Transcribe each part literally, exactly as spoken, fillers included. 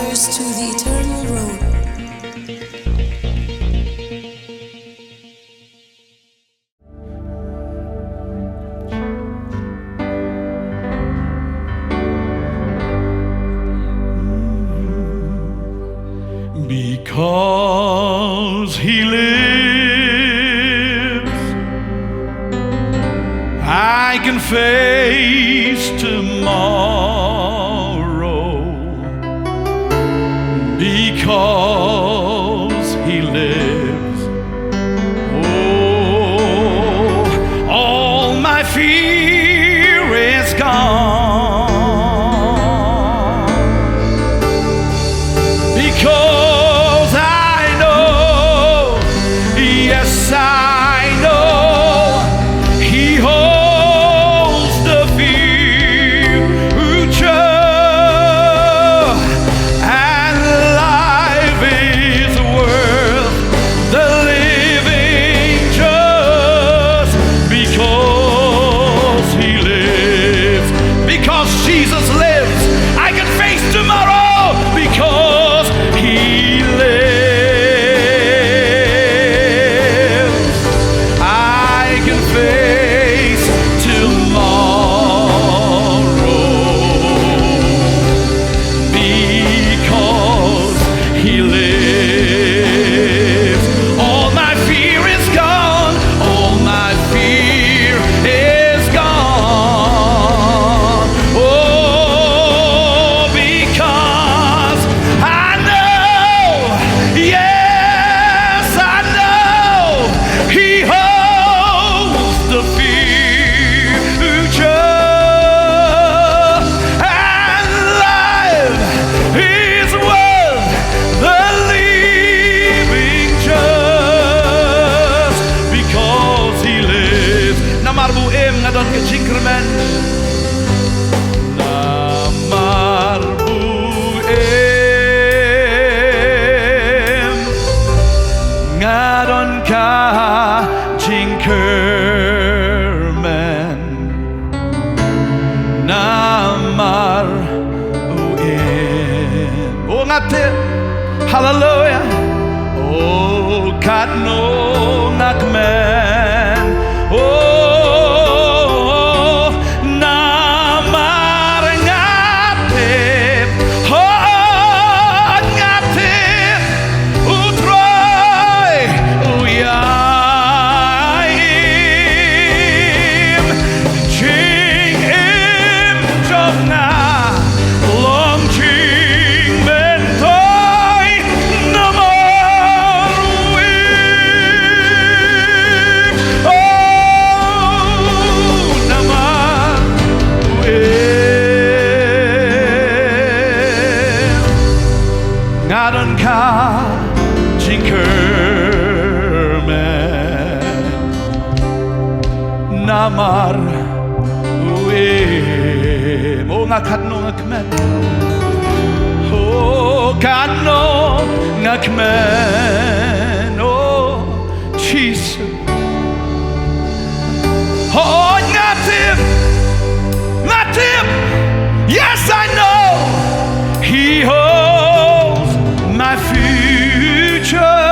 To the eternal road. Because he lives, I can face tomorrow. Because he lives, oh, all my fear is gone. Because I know, yes, I know, he holds the future, and life is worth the living just because he lives. Because Jesus lives, I can face tomorrow because he lives. I can face tomorrow because he lives. All my fear is gone. All my fear is gone. Oh, because I know, yes, I know he holds the future, and life is worth the living just because he lives. Namar ba u im nga don ka jingkyrmen. Namar ba u im nga don ka jingkyrmen. Namar u im. Oh, nga tip. Haleluia. Oh, katno nga kmen. Oh, namar nga tip. Oh, nga tip. U Trai u ïai im. Jingim jong nga long jingmyntoi namar u im. Oh, namar u im. Nga don ka jingkyrmen namar u im. Oh, nga katno nga kmen. Oh, katno nga kmen. Oh, Jisu. Oh, nga tip, nga tip. Yes, I know he holds my future,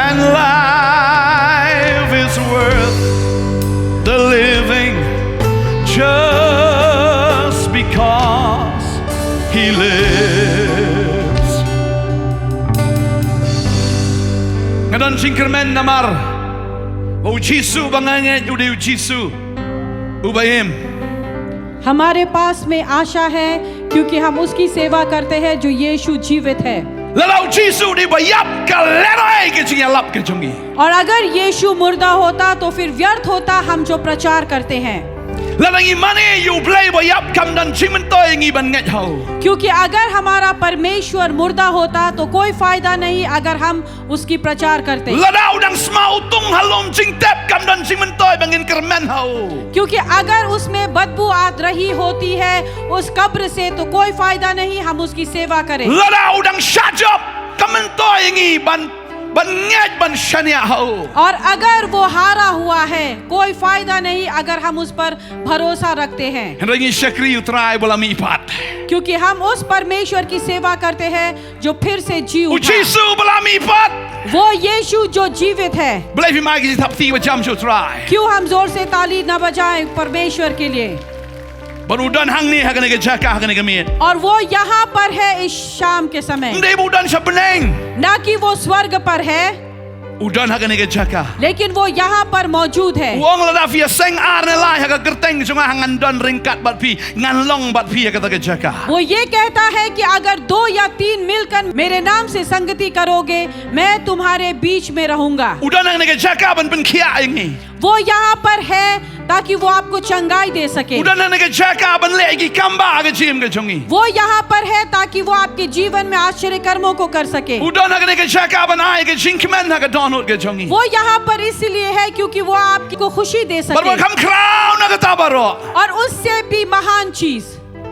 and life is worth the living just because he lives. Nga don jingkyrmen namar ba u Jisu ba nga ngeit u dei u Jisu uba im. हमारे पास में आशा है, क्योंकि हम उसकी सेवा करते हैं जो यीशु जीवित है। Lada u Jisu u dei ba ïap, ka lehraiñ ka jingïalap ka jong ngi. और अगर यीशु मुर्दा होता तो फिर व्यर्थ होता हम जो प्रचार करते हैं। Lada ngi mane ïa u Blei ba ïap, kam don jingmyntoi ïa ngi ban ngeit ha u. क्योंकि अगर हमारा परमेश्वर मुर्दा होता तो कोई फायदा नहीं अगर हम उसकी प्रचार करते। Lada u dang sma u tung ha lum jingtep, kam don jingmyntoi ba ngin kyrmen ha u. क्योंकि अगर उसमें बदबू आ रही होती है उस कब्र से, तो कोई फायदा नहीं हम उसकी सेवा करें। Lada u dang shah jop, kam myntoi ïa ngi ban Ban ngeit ban shaniah ha u. और अगर वो हारा हुआ है, कोई फायदा नहीं अगर हम उस पर भरोसा रखते हैं। Hynrei ngi shakri ïa u Trai ba la mihpat. क्योंकि हम उस परमेश्वर की सेवा करते हैं जो फिर से जी U उठा। Jisu ba la mihpat. वो यीशु जो जीवित है। Balei phim ai ka jingthap kti ba jam sha u Trai? क्यों हम जोर से ताली न बजाएं परमेश्वर के लिए? Bad u don hangne ha kane ka jaka ha kane ka miet. और वो यहाँ पर है इस शाम के समय। Ym dei ba u don sha bneng. ना कि वो स्वर्ग पर है, U don ha kane ka jaka. लेकिन वो यहाँ पर मौजूद है। U ong lada phi ïaseng ar ne lai ha ka kyrteng jong nga ngan don ryngkat bad phi, ngan long bad phi ha kata ka jaka. वो ये कहता है कि अगर दो या तीन मिलकर मेरे नाम से संगति करोगे, मैं तुम्हारे बीच में रहूंगा। U don ha kane ka jaka ban pynkhiah ïa ngi. वो यहाँ पर है ताकि वो आपको चंगाई दे सके। U don ha kane ka jaka ban leh ïa ki kambah ha ka jingim ka jong ngi. वो यहाँ पर है ताकि वो आपके जीवन में आश्चर्य कर्मों को कर सके। U don ha kane ka jaka ban ai ka jingkmen ha ka dohnud ka jong ngi. वो यहाँ पर इसीलिए है क्योंकि वो आपको खुशी दे Bad ba सके। kham khraw na kata baroh. और उससे भी महान चीज,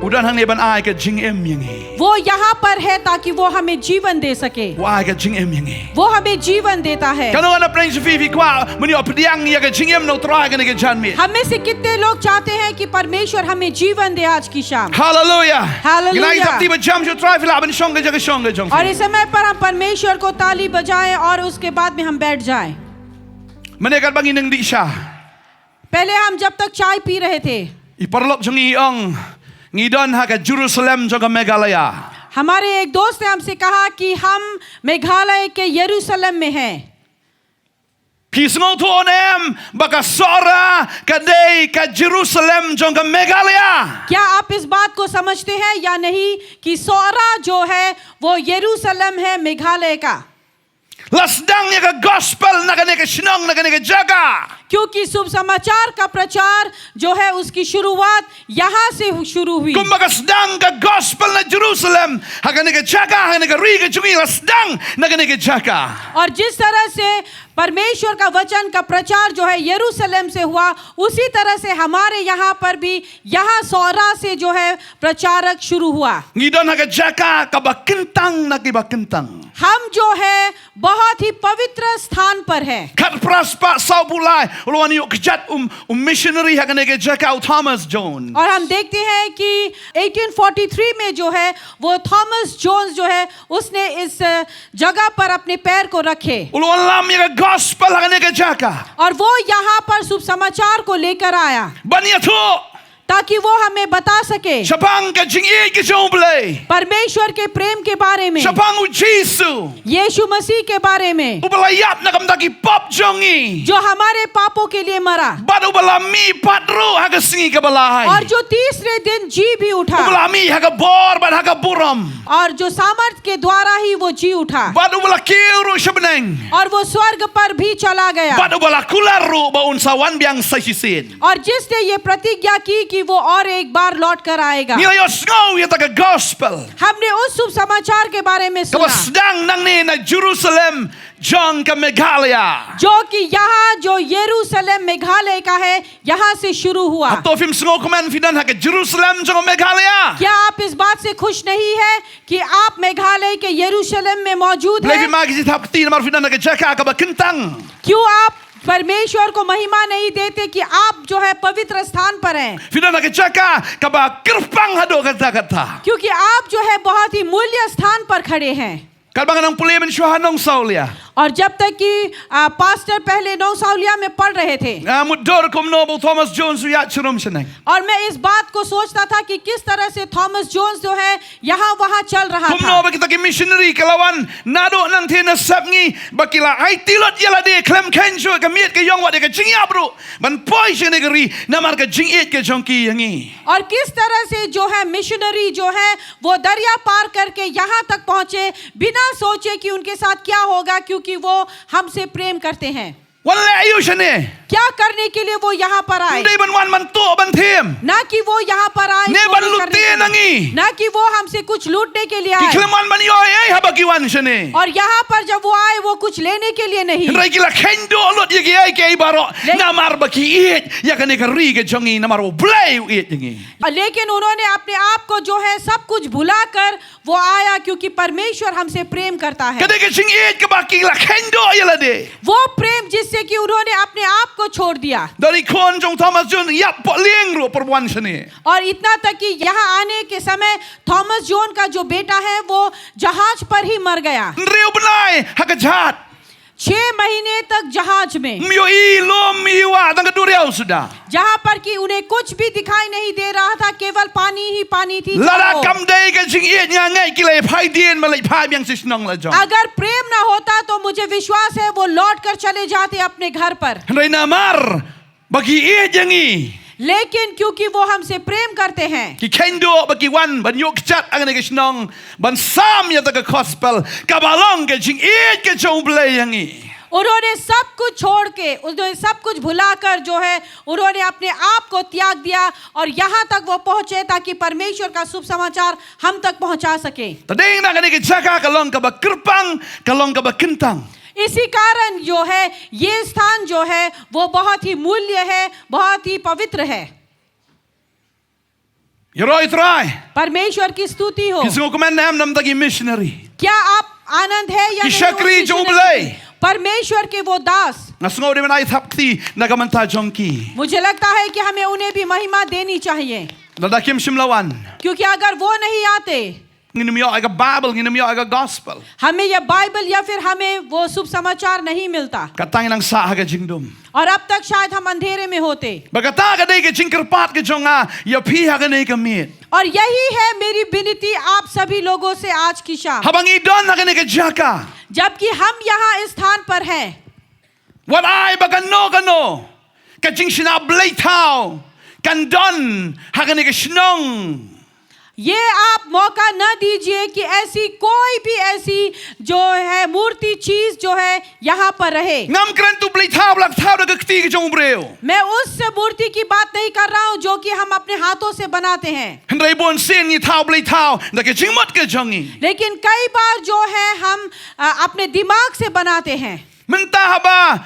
U don hangne ban ai ka jingim ïa ngi. वो यहाँ पर है ताकि वो हमें जीवन दे सके। U ai ka jingim ïa ngi. वो हमें जीवन देता है। Kano kano pdeng sha phi phi kwah ban ïoh pdiang ïa ka jingim na u Trai ha kane ka janmiet? हम में से कितने लोग चाहते हैं कि परमेश्वर हमें जीवन दे आज की शाम? Haleluia. Haleluia. Ngi la ïa thap kti ba jam sha u Trai, phi lah ban shong ka jaka shong ka jong phi. और इस समय पर हम परमेश्वर को ताली बजाएं और उसके बाद में हम बैठ जाएं। Mynne katba ngi nang dih sha, पहले हम जब तक चाय पी रहे थे, i paralok jong ngi i ong, ngi don ha ka Jerusalem jong ka Meghalaya. हमारे एक दोस्त ने हमसे कहा कि हम मेघालय के यरूशलेम में हैं। Phi sngewthuh ne em ba ka Sohra ka dei ka Jerusalem jong ka Meghalaya? क्या आप इस बात को समझते हैं या नहीं कि सोहरा जो है वो यरूशलेम है मेघालय का? La sdang ïa ka gospel na kane ka shnong, na kane ka jaka. क्योंकि शुभ समाचार का प्रचार जो है उसकी शुरुआत यहाँ से हु- शुरू हुई। Kumba ka sdang ka gospel na Jerusalem ha kane ka jaka, ha kane ka ri ka jong ngi, la sdang na kane ka jaka. और जिस तरह से परमेश्वर का वचन का प्रचार जो है यरूशलेम से हुआ, उसी तरह से हमारे यहाँ पर भी यहाँ सोहरा से जो है प्रचारक शुरू हुआ। Ngi don ha ka jaka kaba kyntang na kiba kyntang. हम जो है बहुत ही पवित्र स्थान पर है। Khatphra spah sawphew lai u la wan ïuh kjat u, u missionary ha kane ka jaka, u Thomas Jones. और हम देखते हैं कि एटीन फ़ोर्टी थ्री में जो है वो थॉमस जोन्स जो है उसने इस जगह पर अपने पैर को रखे। U la wan lam ïa ka gospel ha kane ka jaka. और वो यहाँ पर शुभ समाचार को लेकर आया Ban ïathuh. ताकि वो हमें बता सके Shaphang ka jingïeit ka jong U Blei. परमेश्वर के प्रेम के बारे में, Shaphang u Jisu. यीशु मसीह के बारे में, Uba la ïap na ka bynta ki pop jong ngi. जो हमारे पापों के लिए मरा Bad uba la mihpat ruh ha ka sngi kaba lai. और जो तीसरे दिन जी भी उठा Uba la mih ha ka bor bad ha ka burom. और जो सामर्थ के द्वारा ही वो जी उठा Bad uba la kiew ruh sha bneng. और वो स्वर्ग पर भी चला गया Bad uba la kular ruh ba un sa wan biang sa shisien. और जिसने ये प्रतिज्ञा की कि वो और एक बार लौट कर आएगा। Ngi la ïohsngew ïa kata ka gospel. हमने उस शुभ समाचार के बारे में Kaba सुना sdang nangne na Jerusalem jong ka Meghalaya. जो कि यहाँ जो यरूशलेम मेघालय का है, यहाँ से शुरू हुआ। Hato phim sngewkmen phi don ha ka Jerusalem jong ka Meghalaya? क्या आप इस बात से खुश नहीं है कि आप मेघालय के यरूशलेम में मौजूद Balei phim हैं? ai ka jingthap kti namar phi don ha ka jaka kaba kyntang? क्यों आप परमेश्वर को महिमा नहीं देते कि आप जो है पवित्र स्थान पर हैं? Phi don ha ka jaka kaba kyrpang haduh katta katta. क्योंकि आप जो है बहुत ही मूल्य स्थान पर खड़े हैं। Katba nga nang pule mynshuwa ha Nongsawlia. और जब तक कि आ, पास्टर पहले नौसावलिया में पढ़ रहे थे Nga mutdur kumno ba u Thomas Jones u ïaid sharum shaneng. और मैं इस बात को सोचता था कि किस तरह से थॉमस जोन्स जो है यहाँ वहाँ चल रहा Kumno था। ba kita ki missionary ki la wan naduh nangtei na sepngi ba ki la aiti lut ïa lade khlem kheiñ shuh ka miet ka ïong wat ïa ka jingïap ruh ban poi sha kane ka ri namar ka jingïeit ka jong ki ïa ngi. और किस तरह से जो है मिशनरी जो है वो दरिया पार करके यहाँ तक पहुँचे बिना सोचे कि उनके साथ क्या होगा, क्योंकि वो हमसे प्रेम करते हैं। Wan leh aïu shane? क्या करने के लिए वो यहाँ पर आए? Ym dei ban wan ban tuh ban thiem. ना कि वो यहाँ पर आए चोरी करने के लिए। Ne ban lute na ngi. ना कि वो हमसे कुछ लूटने के लिए आए। Ki khlem wan ban ïoh ei ei haba ki wan shane. और यहाँ पर जब वो आए, वो कुछ लेने के लिए नहीं। Hynrei ki la kheiñ duh lut ïa kiei kiei baroh. Le- Namar ba ki ïeit ïa kane ka ri ka jong ngi, namar U Blei u ïeit ïa ngi. लेकिन उन्होंने अपने आप को जो है सब कुछ भुलाकर वो आया क्योंकि परमेश्वर हमसे प्रेम करता है। Ka dei ka jingïeit kaba ki la kheiñ duh ïa lade. वो प्रेम जिससे कि उन्होंने अपने आप को छोड़ दिया। Da dei khun jong Thomas Jones ïap poh lieng ruh para ban wan shane. और इतना तक कि यहाँ आने के समय थॉमस जोन का जो बेटा है, वो जहाज पर ही मर गया। Hynriew bnai ha ka jahaj. छह महीने तक जहाज में। Ym ïohi lum ïohi wah tang ka duriaw suda. जहाँ पर कि उन्हें कुछ भी दिखाई नहीं दे रहा था, केवल पानी ही पानी थी चारों ओर। Lada kam dei ka jingïeit nga ngeit ki la ïa phai dien ban leit phai biang sha shnong la jong. अगर प्रेम ना होता तो मुझे विश्वास है वो लौट कर चले जाते अपने घर पर। Hynrei namar ba ki ïeit ïa ngi. लेकिन क्योंकि वो हमसे प्रेम करते हैं। Ki kheiñ duh ba ki wan ban ïuh kjat ha kane ka shnong ban sam ïa kata ka gospel kaba long ka jingïeit ka jong U Blei ïa ngi. उन्होंने सब कुछ छोड़ के, उन्होंने सब कुछ भुलाकर जो है, उन्होंने अपने आप को त्याग दिया और यहाँ तक वो पहुँचे ताकि परमेश्वर का शुभ समाचार हम तक पहुँचा सके। Te dei na kane ka jaka ka long kaba kyrpang, ka long kaba kyntang. इसी कारण जो है, ये स्थान जो है, वो बहुत ही मूल्य है, बहुत ही पवित्र है। Ïaroh ïa U Trai. परमेश्वर की स्तुति हो। Phi sngewkmen ne em namar ki missionary? क्या आप आनंद है या नहीं उन missionary की? Ki shakri jong U Blei. परमेश्वर के वो दास। Nga sngew dei ban ai thap kti na ka bynta jong ki. मुझे लगता है कि हमें उन्हें भी महिमा देनी चाहिए। Lada kim shym la wan. क्योंकि अगर वो नहीं आते, ngin ym ïoh ïa ka Bible, ngin ym ïoh ïa ka gospel. हमें ये बाइबल या फिर हमें वो शुभ समाचार नहीं मिलता। Ka tang nang sah ha ka jingdum. और अब तक शायद हम अंधेरे में होते। Bad kata ka dei ka jingkyrpad ka jong nga ïa phi ha kane ka miet. और यही है मेरी विनती आप सभी लोगों से आज की शाम। Haba ngi don ha kane ka jaka. जबकि हम यहाँ इस स्थान पर हैं। Wat ai ba kano kano ka jingshna bleithaw kan don ha kane ka shnong. ये आप मौका न दीजिए कि ऐसी कोई भी ऐसी जो है मूर्ति चीज जो है यहाँ पर रहे। Ngam kren tu bleithaw ba la thaw da ka kti ka jong u briew. मैं उस मूर्ति की बात नहीं कर रहा हूँ जो कि हम अपने हाथों से बनाते हैं। Hynrei bun sien ngi thaw bleithaw da ka jingmut ka jong ngi. लेकिन कई बार जो है हम, अ, अपने दिमाग से बनाते हैं। Mynta haba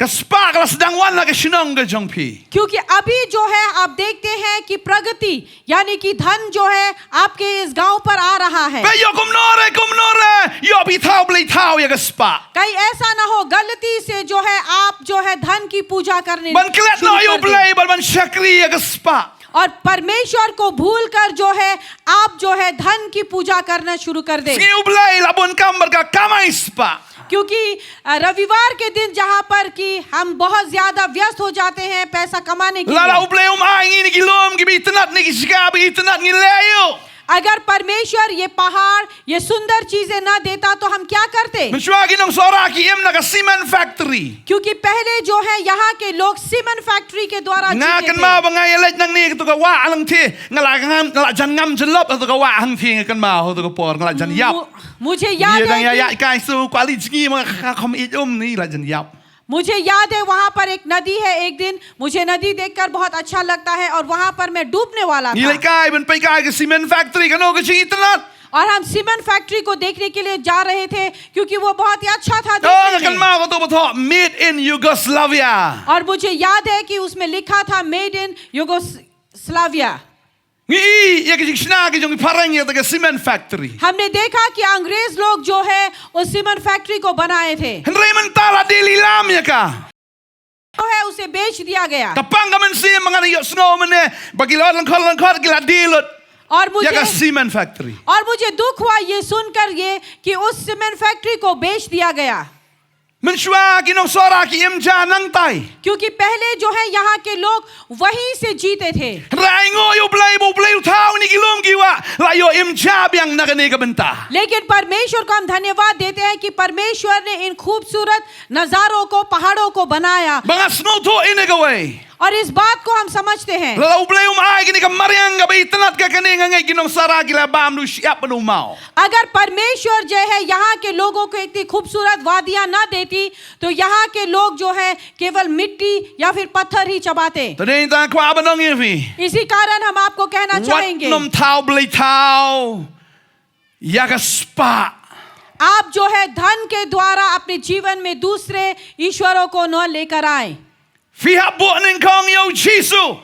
ka spah ka la sdang wan ha ka shnong ka jong phi. क्योंकि अभी जो है आप देखते हैं कि प्रगति यानी कि धन जो है आपके इस गांव पर आ रहा है। Phi ïoh kumno re, kumno re, ïoh phi thaw bleithaw ïa ka spah. कहीं ऐसा ना हो गलती से जो है आप जो है धन की पूजा करने शुरू कर दें। Ban klet noh ïa u Blei, ban, ban shakri ïa ka spah. और परमेश्वर को भूलकर जो है आप जो है धन की पूजा करना शुरू कर दें। Sngi u Blei la bun kam bad ka kamai spah. क्योंकि, अ, रविवार के दिन जहाँ पर कि हम बहुत ज्यादा व्यस्त हो जाते हैं पैसा कमाने के लिए। Lada u Blei um ai ngi ïa ki lum kiba itynnad ne ki jaka ba itynnad, ngin leh aïu? अगर परमेश्वर ये पहाड़, ये सुंदर चीजें ना देता तो हम क्या करते? Mynshuwa ki nong Sohra ki im na ka cement factory. क्योंकि पहले जो है यहाँ के लोग सीमेंट फैक्ट्री के द्वारा जीते थे। Nga kynmaw ba nga ïaleit nangne ha kato ka wah hangthie, nga la ngam, nga la jan ngam jyllop ha kato ka wah hangthie, nga kynmaw ha kato ka por nga la jan ïap. मु-, मुझे याद है कि ïa kai su kwah leit jngi ma nga kham ïeit um ne la jan ïap. मुझे याद है वहाँ पर एक नदी है, एक दिन मुझे नदी देखकर बहुत अच्छा लगता है और वहाँ पर मैं डूबने वाला था। Ngi leit kai ban peit kai ka cement factory, kano ka jingitynnad. और हम सीमेंट फैक्ट्री को देखने के लिए जा रहे थे, क्योंकि वो बहुत ही अच्छा था देखने में। Oh, nga kynmaw kato ba thoh Made in Yugoslavia. और मुझे याद है कि उसमें लिखा था, Made in Yugoslavia। Ngi ïohi ïa ka jingshna ka jong ki phareng ïa kata ka cement factory. हमने देखा कि अंग्रेज लोग जो है, उस सीमेंट फैक्ट्री को बनाए थे। Hynrei mynta la die lilam ïa ka. जो है उसे बेच दिया गया। Ka pang ka mynsiem ba ngan ïohsngew mynne ba ki la lyngkhot lyngkhot ki la die lut ïa ka cement factory. और मुझे, और मुझे दुख हुआ ये सुनकर ये कि उस सीमेंट फैक्ट्री को बेच दिया गया। Mynshuwa ki nong Sohra ki im ja nangtai. क्योंकि पहले जो है यहाँ के लोग वहीं से जीते थे। Hynrei ai nguh ïa u Blei ba u Blei u thaw ïa kine ki lum ki wah la ïoh im ja biang na kane ka bynta. लेकिन परमेश्वर को हम धन्यवाद देते हैं कि परमेश्वर ने इन खूबसूरत नजारों को, पहाड़ों को बनाया। Ba nga sngewthuh ine kawei. और इस बात को हम समझते हैं। Lada U Blei um ai kane ka mariang kaba itynnad ka kane, nga ngeit ki nong Sara ki la bam da u shyiap bad u maw. अगर परमेश्वर जो है यहाँ के लोगों को इतनी खूबसूरत वादियां ना देती, तो यहाँ के लोग जो है केवल मिट्टी या फिर पत्थर ही चबाते। Te dei nangta kwah ban ong ïa phi, इसी कारण हम आपको कहना चाहेंगे, wat nym thaw blei thaw ïa ka spah. आप जो है धन के द्वारा अपने जीवन में दूसरे ईश्वरों को न लेकर आए। Phi hap buh nyngkong ïa U Jisu.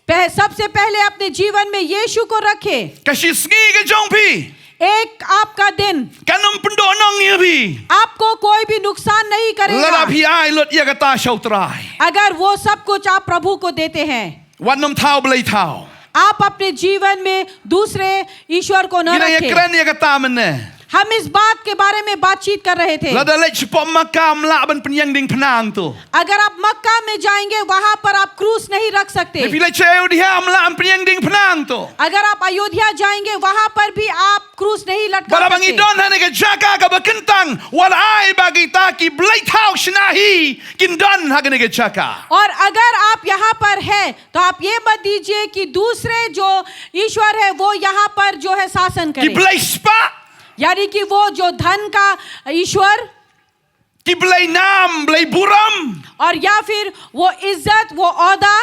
पह-, सबसे पहले अपने जीवन में यीशु को रखें। Ka shisngi ka jong phi, एक आपका दिन, kan ym pyndoh nong ïa phi, आपको कोई भी नुकसान नहीं करेगा। Lada phi ai lut ïa kata sha U Trai. अगर वो सब कुछ आप प्रभु को देते हैं, wat nym thaw blei thaw. आप अपने जीवन में दूसरे ईश्वर को न रखें। Ngi dang ïakren ïa kata mynne. हम इस बात के बारे में बातचीत कर रहे थे। Lada leit shapoh Makkah ym lah ban pynïeng diengphna hangto. अगर आप मक्का में जाएंगे, वहां पर आप क्रूस नहीं रख सकते। Lada phi leit sha Ayodhya ym lah ban pynïeng diengphna hangto. अगर आप अयोध्या जाएंगे, वहां पर भी आप क्रूस नहीं लटका सकते। Bad haba ngi don ha kane ka jaka kaba kyntang, wat ai ba kita ki blei thaw shna hi kin don ha kane ka jaka. और अगर आप यहाँ पर हैं, तो आप ये मत दीजिए कि दूसरे जो ईश्वर है, वो यहाँ पर जो है शासन करे। Ki blei spah. यानी कि वो जो धन का ईश्वर। Ki blei nam, blei burom. और या फिर वो इज्जत, वो ओहदा।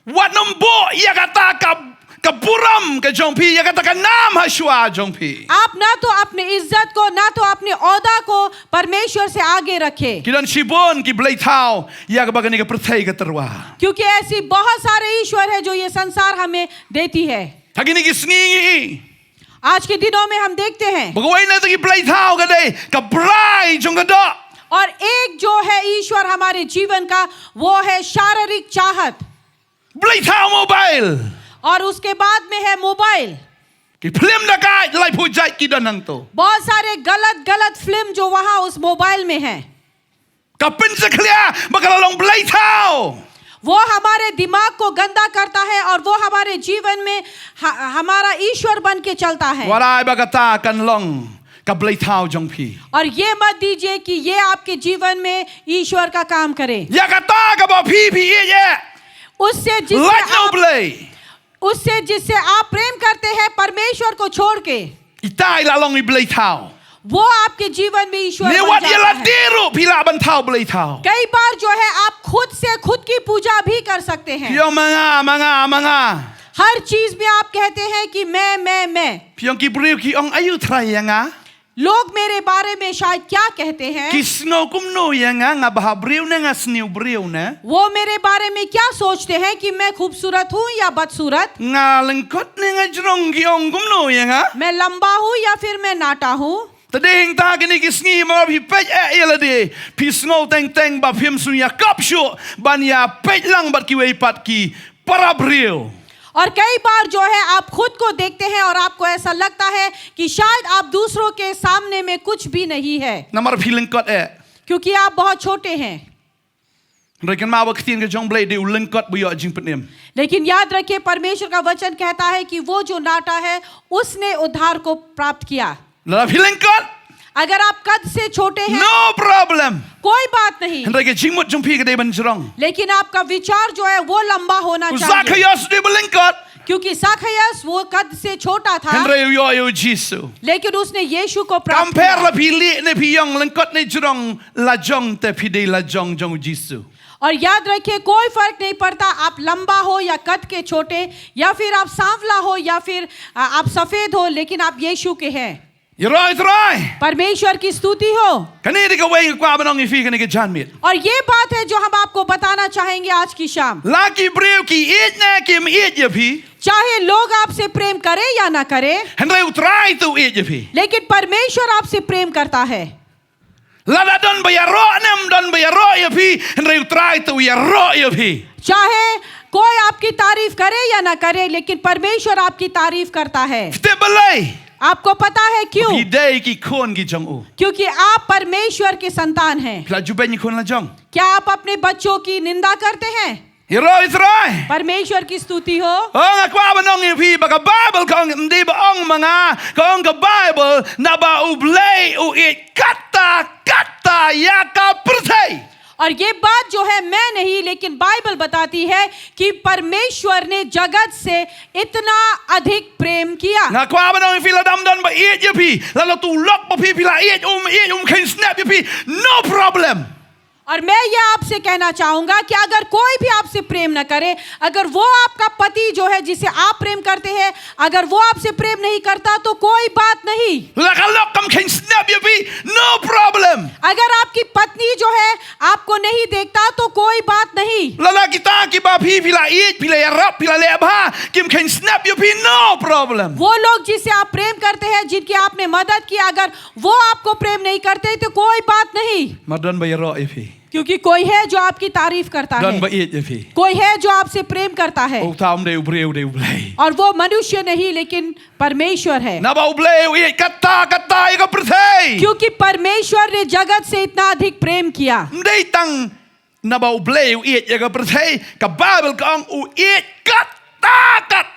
Wat nym buh ïa kata ka, ka burom ka jong phi, ïa kata ka nam ha shuwa jong phi. आप ना तो अपनी इज्जत को, ना तो अपने ओहदा को परमेश्वर से आगे रखें। Ki don shibun ki blei thaw ïa kaba kane ka pyrthei ka tyrwa. क्योंकि ऐसी बहुत सारे ईश्वर है जो ये संसार हमें देती है। Ha kine ki sngi ngi i, आज के दिनों में हम देखते हैं, ba kawei na kita ki blei thaw ka dei ka brai jong ka doh. और एक जो है ईश्वर हमारे जीवन का, वो है शारीरिक चाहत। Blei thaw mobile. और उसके बाद में है मोबाइल। Ki phlim da ka laiphew jait ki don hangto. बहुत सारे गलत गलत फिल्म जो वहां उस मोबाइल में है। Ka pynjakhlia ba ka la long blei thaw. वो हमारे दिमाग को गंदा करता है और वो हमारे जीवन में ह-, हमारा ईश्वर बन के चलता है। Wat ai ba kata kan long ka blei thaw jong phi. और ये मत दीजिए कि ये आपके जीवन में ईश्वर का काम करे। Ïa kata kaba phi phi ïeit, उससे जिससे lait na u आप, Blei, उससे जिससे आप प्रेम करते हैं, परमेश्वर को छोड़ के, ita i la long i blei thaw. वो आपके जीवन में ईश्वर बन जाता है। Ne wat ïa lade ruh phi lah ban thaw blei thaw. कई बार जो है आप खुद से खुद की पूजा भी कर सकते हैं। Phi ong ma nga, ma nga, ma nga. हर चीज में आप कहते हैं कि मैं, मैं, मैं। Phi ong ki briew ki ong aïu trai ïa nga. लोग मेरे बारे में शायद क्या कहते हैं? Ki sngew kumno ïa nga, nga bha briew ne, nga sniew briew ne. वो मेरे बारे में क्या सोचते हैं कि मैं खूबसूरत हूँ या बदसूरत? Nga lyngkot ne nga jrong, ki ong kumno ïa nga. मैं लंबा हूँ या फिर मैं नाटा हूँ? Te dei hangta kine ki sngi, ma phi peit eh ïa lade, phi sngew teng teng ba phim shym ïa kop shuh ban ïa peit lang bad kiwei pat ki para briew. और कई बार जो है आप खुद को देखते हैं और आपको ऐसा लगता है कि शायद आप दूसरों के सामने में कुछ भी नहीं है। Namar phi lyngkot eh. क्योंकि आप बहुत छोटे हैं। Hynrei kynmaw ba ka ktien ka jong U Blei dei u lyngkot ba ïoh jingpynim. लेकिन याद रखिए, परमेश्वर का वचन कहता है कि वो जो नाटा है, उसने उद्धार को प्राप्त किया। Lada phi lyngkot, अगर आप कद से छोटे हैं, no problem, कोई बात नहीं। Hynrei ka jingmut jong phi ka dei ban jrong. लेकिन आपका विचार जो है, वो लंबा होना चाहिए। U Zakhaios dei ba lyngkot. क्योंकि ज़खायस वो कद से छोटा था, hynrei u ïoh ïa u Jisu. लेकिन उसने यीशु को प्राप्त किया। Kam pher la phi lieh ne phi ïong, lyngkot ne jrong, lajong te phi dei lajong jong u Jisu. और याद रखिए, कोई फर्क नहीं पड़ता आप लंबा हो या कद के छोटे, या फिर आप सांवला हो या फिर, आ, आप सफेद हो, लेकिन आप यीशु के हैं। Ïaroh ïa u Trai. परमेश्वर की स्तुति हो। Kane dei kawei nga kwah ban ong ïa phi kane ka janmiet. और ये बात है जो हम आपको बताना चाहेंगे आज की शाम। La ki briew ki ïeit ne kim ïeit ïa phi, चाहे लोग आपसे प्रेम करें या ना करें, hynrei u Trai te u ïeit ïa phi. लेकिन परमेश्वर आपसे प्रेम करता है। Lada don ba ïaroh ne ym don ba ïaroh ïa phi, hynrei u Trai te u ïaroh ïa phi. चाहे कोई आपकी तारीफ करे या ना करे, लेकिन परमेश्वर आपकी तारीफ करता है। Phi tip balei? आपको पता है क्यों? Phi dei ki khun ki jong u. क्योंकि आप परमेश्वर के संतान हैं। Phi la jubeiñ ïa ki khun lajong? क्या आप अपने बच्चों की निंदा करते हैं? Ïaroh ïa u Trai. परमेश्वर की स्तुति हो। Oh, nga kwah ban ong ïa phi ba ka Baibl ka ong, ym dei ba ong ma nga, ka ong ka Baibl, naba u Blei u ïeit katta katta ïa ka pyrthei. और ये बात जो है, मैं नहीं, लेकिन बाइबल बताती है कि परमेश्वर ने जगत से इतना अधिक प्रेम किया। Nga kwah ban ong ïa phi, lada ym don ba ïeit ïa phi, lada uto u lok ba phi, phi la ïeit um ïeit um kheiñ snep ïa phi, no problem. और मैं ये आपसे कहना चाहूंगा कि अगर कोई भी आपसे प्रेम न करे, अगर वो आपका पति जो है, जिसे आप प्रेम करते हैं, अगर वो आपसे प्रेम नहीं करता, तो कोई बात नहीं। Lada ka lok kam kheiñ snep ïa phi, no problem. अगर आपकी पत्नी जो है, आपको नहीं देखता, तो कोई बात नहीं। Lada kita kiba phi, phi la ïeit, phi la ïarap, phi la leh bha, kim kheiñ snep ïa phi, no problem. वो लोग जिसे आप प्रेम करते हैं, जिनकी आपने मदद की, अगर वो आपको प्रेम नहीं करते, तो कोई बात नहीं। Namar don ba ïaroh ïa phi. क्योंकि कोई है जो आपकी तारीफ करता है। Don ba ïeit ïa phi. कोई है जो आपसे प्रेम करता है। Uta um dei u briew, u dei U Blei. और वो मनुष्य नहीं, लेकिन परमेश्वर है। Naba U Blei u ïeit katta katta ïa ka pyrthei. क्योंकि परमेश्वर ने जगत से इतना अधिक प्रेम किया। Ym dei tang naba U Blei u ïeit ïa ka pyrthei, ka Baibl ka ong u ïeit katta katta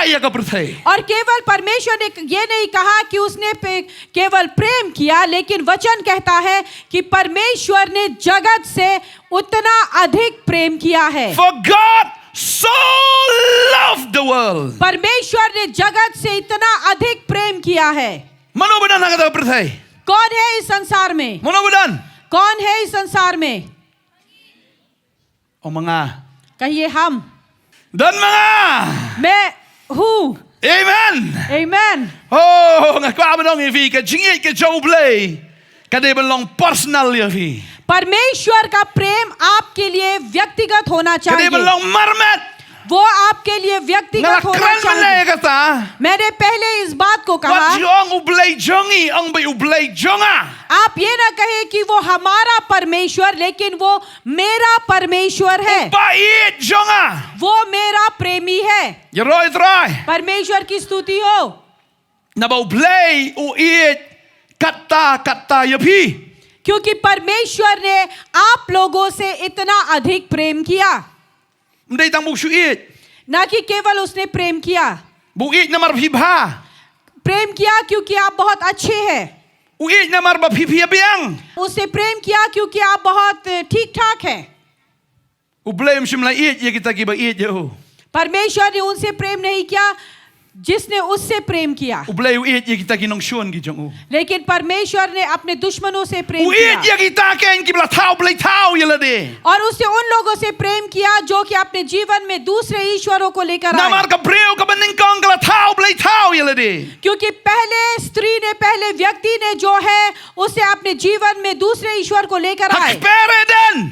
ïa ka pyrthei. और केवल परमेश्वर ने ये नहीं कहा कि उसने पे-, केवल प्रेम किया, लेकिन वचन कहता है कि परमेश्वर ने जगत से उतना अधिक प्रेम किया है। For God so loved the world. परमेश्वर ने जगत से इतना अधिक प्रेम किया है। Mano ba don ha kata ka pyrthei? कौन है इस संसार में? Mano ba don? कौन है इस संसार में? Ong ma nga. कहिए हम। Don ma nga. मैं हूँ। Amen. Amen. Oh, nga kwah ban ong ïa phi, ka jingïeit ka jong U Blei ka dei ban long personal ïa phi. परमेश्वर का प्रेम आपके लिए व्यक्तिगत होना चाहिए। Ka dei ban long marmet. वो आपके लिए व्यक्तिगत होना चाहिए। Nga la kren mynne ïa kata. मैंने पहले इस बात को कहा। Wat ju ong U Blei jong ngi, ong beit U Blei jong nga. आप ये ना कहें कि वो हमारा परमेश्वर, लेकिन वो मेरा परमेश्वर है। Uba ïeit jong nga. वो मेरा प्रेमी है। Ïaroh ïa U Trai. परमेश्वर की स्तुति हो। Naba U Blei u ïeit katta katta ïa phi. क्योंकि परमेश्वर ने आप लोगों से इतना अधिक प्रेम किया। Ym dei tang ba u shu ïeit. ना कि केवल उसने प्रेम किया। Ba u ïeit namar ba phi bha. प्रेम किया क्योंकि आप बहुत अच्छे हैं। U ïeit namar ba phi phi ïa biang. उसने प्रेम किया क्योंकि आप बहुत ठीक ठाक हैं। U Blei um shym la ïeit ïa kita kiba ïeit ïa u. परमेश्वर ने उनसे प्रेम नहीं किया, जिसने उससे प्रेम किया। U Blei u ïeit ïa kita ki nongshun ki jong u. लेकिन परमेश्वर ने अपने दुश्मनों से प्रेम किया। U ïeit ïa kita keiñ kiba la thaw blei thaw ïa lade. और उसने उन लोगों से प्रेम किया जो कि अपने जीवन में दूसरे ईश्वरों को लेकर आए। Namar ka briew kaba nyngkong ka la thaw blei thaw ïa lade. क्योंकि पहले स्त्री ने, पहले व्यक्ति ने जो है, उसे अपने जीवन में दूसरे ईश्वर को लेकर आए। Ha kper Eden.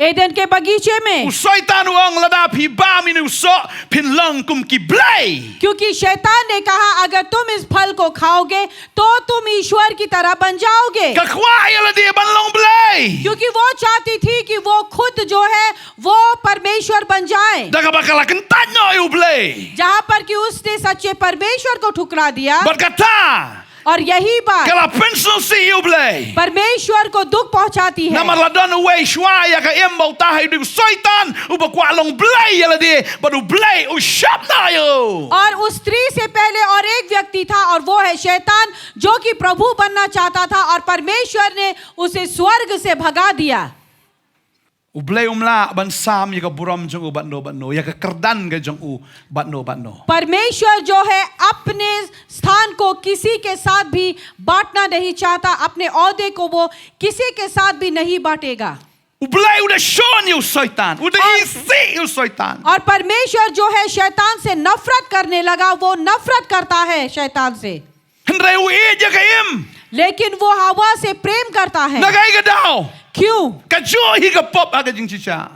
एदन के बगीचे में। U Soitan u ong lada phi bam ïa une u soh phin long kum ki blei. क्योंकि शैतान ने कहा, "अगर तुम इस फल को खाओगे, तो तुम ईश्वर की तरह बन जाओगे।" Ka kwah ïa lade ban long blei. क्योंकि वो चाहती थी कि वो खुद जो है, वो परमेश्वर बन जाए। Da kaba ka la kyntait noh ïa U Blei. जहाँ पर कि उसने सच्चे परमेश्वर को ठुकरा दिया। Bad kata. और यही बात ka la pynsngewsih ïa U Blei. परमेश्वर को दुख पहुंचाती है। Namar la don uwei shuwa ïa ka im ba uta hi u dei u Soitan uba kwah long blei ïa lade, bad U Blei u shah noh ïa u. और उस स्त्री से पहले और एक व्यक्ति था, और वो है शैतान, जो कि प्रभु बनना चाहता था, और परमेश्वर ने उसे स्वर्ग से भगा दिया। U Blei um lah ban sam ïa ka burom jong u bad no bad no, ïa ka kyrdan ka jong u bad no bad no. परमेश्वर जो है, अपने स्थान को किसी के साथ भी बांटना नहीं चाहता, अपने ओहदे को वो किसी के साथ भी नहीं बांटेगा। U Blei u da shun ïa u Soitan, u da isih ïa u Soitan. और परमेश्वर जो है, शैतान से नफरत करने लगा, वो नफरत करता है शैतान से। Hynrei u ïeit ïa ka im. लेकिन वो हवा से प्रेम करता है। Na kaei ka daw? क्यों? Kajuh hi ka pop ha ka jingshisha.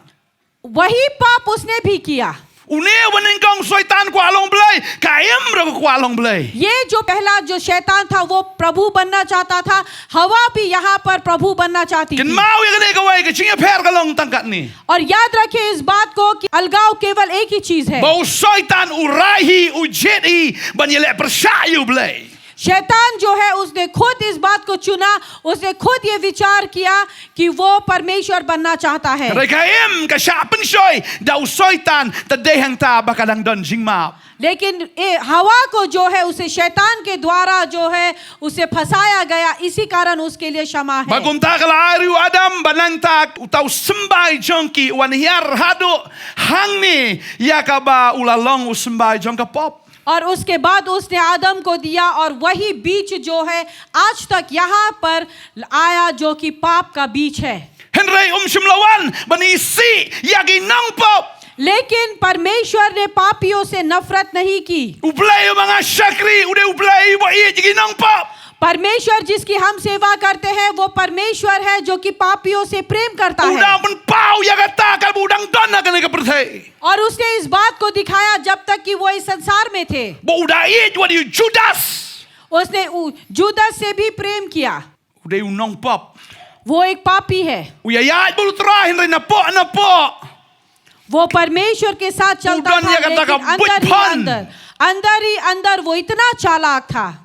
वही पाप उसने भी किया। Une uba nyngkong u Soitan kwah long blei, ka im ruh ka kwah long blei. ये जो पहला जो शैतान था, वो प्रभु बनना चाहता था, हवा भी यहाँ पर प्रभु बनना चाहती थी। Kynmaw ïa kane kawei, ka jingïapher ka long tang katne. और याद रखें इस बात को कि अलगाव केवल एक ही चीज है। Ba u Soitan u rai hi, u jied hi ban ïaleh pyrshah ïa U Blei. शैतान जो है, उसने खुद इस बात को चुना, उसने खुद ये विचार किया कि वो परमेश्वर बनना चाहता है। Hynrei ka im ka shah pynshoi da u Soitan, te dei hangta ba ka dang don jingmap. लेकिन ए, हवा को जो है, उसे शैतान के द्वारा जो है, उसे फंसाया गया, इसी कारण उसके लिए क्षमा है। Ba kumta ka la ai ruh ïa u Adam ba nangta uta u symbai jong ki un hiar haduh hangne, ïa kaba u la long u symbai jong ka pop. और उसके बाद उसने आदम को दिया, और वही बीज जो है, आज तक यहाँ पर आया, जो कि पाप का बीज है। Hynrei um shym la wan ban isih ïa ki nongpop. लेकिन परमेश्वर ने पापियों से नफरत नहीं की। U Blei uba nga shakri u dei u Blei uba ïeit ïa ki nongpop. परमेश्वर जिसकी हम सेवा करते हैं, वो परमेश्वर है जो कि पापियों से प्रेम करता है। U dang pynpaw ïa kata katba u dang don ha kane ka pyrthei. और उसने इस बात को दिखाया जब तक कि वो इस संसार में थे। Ba u da ïeit wat ïa u Judas. उसने उ-, जूदस से भी प्रेम किया। U dei u nongpop. वो एक पापी है। U ïaid bad u Trai hynrei napoh napoh. वो परमेश्वर के साथ चलता था, लेकिन अंदर ही अंदर, अंदर ही अंदर वो इतना चालाक था।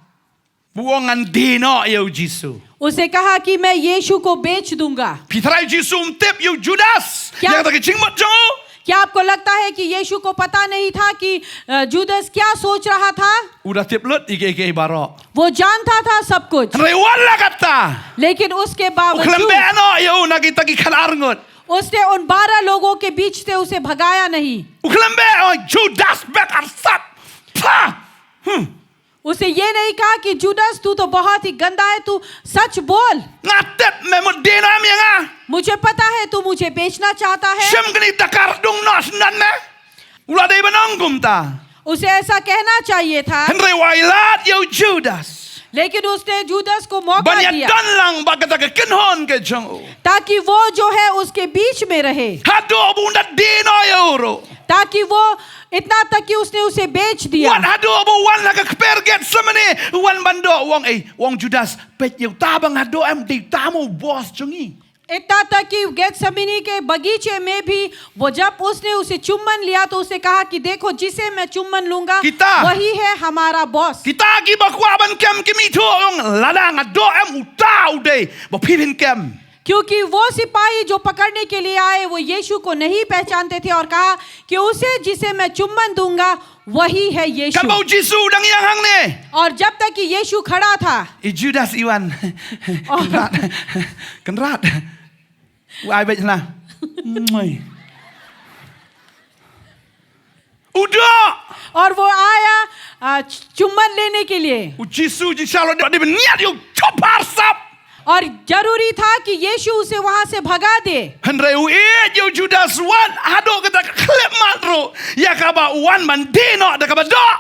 Ba u ong ngan die noh ïa u Jisu. उसे कहा कि मैं यीशु को बेच दूंगा। Phi tharai u Jisu um tip ïa u Judas, ïa kata ka jingmut jong u? क्या आपको लगता है कि यीशु को पता नहीं था कि, अ, जूदस क्या सोच रहा था? U da tip lut ïa kiei kiei baroh. वो जानता था सब कुछ। Hynrei wat la katta, लेकिन उसके बावजूद u khlem beh noh ïa u na kita ki khatar ngut. उसने उन बारह लोगों के बीच से उसे भगाया नहीं। U khlem beh, oh, Judas, beh arsap. Pha. Hmm. उसे ये नहीं कहा कि जूदस, तू तो बहुत ही गंदा है, तू सच बोल। Nga tip me mut die noh em ïa nga. मुझे पता है तू मुझे बेचना चाहता है। Shim kane da kar dung noh shen me. U la dei ban ong kumta. उसे ऐसा कहना चाहिए था। Hynrei u ailad ïa u Judas. लेकिन उसने जूदस को मौका दिया। Ban ïadon lang bad kata ka kynhun ka jong u. ताकि वो जो है उसके बीच में रहे। Haduh ba un da die noh ïa u ruh. ताकि वो, इतना तक कि उसने उसे बेच दिया। Wat haduh ba u wan ha ka kper Getsemane, u wan ban doh, u ong, ei, u ong Judas, peit ïa uta ba nga doh em, dei uta mo u boss jong ngi. इतना तक कि गेथसेमनी के बगीचे में भी वो, जब उसने उसे चुम्बन लिया, तो उसे कहा कि देखो, जिसे मैं चुम्बन लूंगा, वही है हमारा बॉस। Kita kiba kwah ban kem ki mih thuh, u ong lada nga doh em, uta u dei ba phi phin kem. क्योंकि वो सिपाही जो पकड़ने के लिए आए, वो यीशु को नहीं पहचानते थे और कहा कि उसे जिसे मैं चुम्बन दूंगा, वही है यीशु। Katba u Jisu u dang ïeng hangne. और जब तक कि यीशु खड़ा था, i Judas i wan. Oh. Kynrad. Kynrad. U ai beit na. Mui. U doh. और वो आया, आ, चुम्बन लेने के लिए। U Jisu jingshah u la dep ban ñiad ïa u, chop arsap. और जरूरी था कि यीशु उसे वहां से भगा दे। Hynrei u ïeit ïa u Judas, wat haduh kata ka khyllipmat ruh, ïa kaba u wan ban die noh da kaba doh.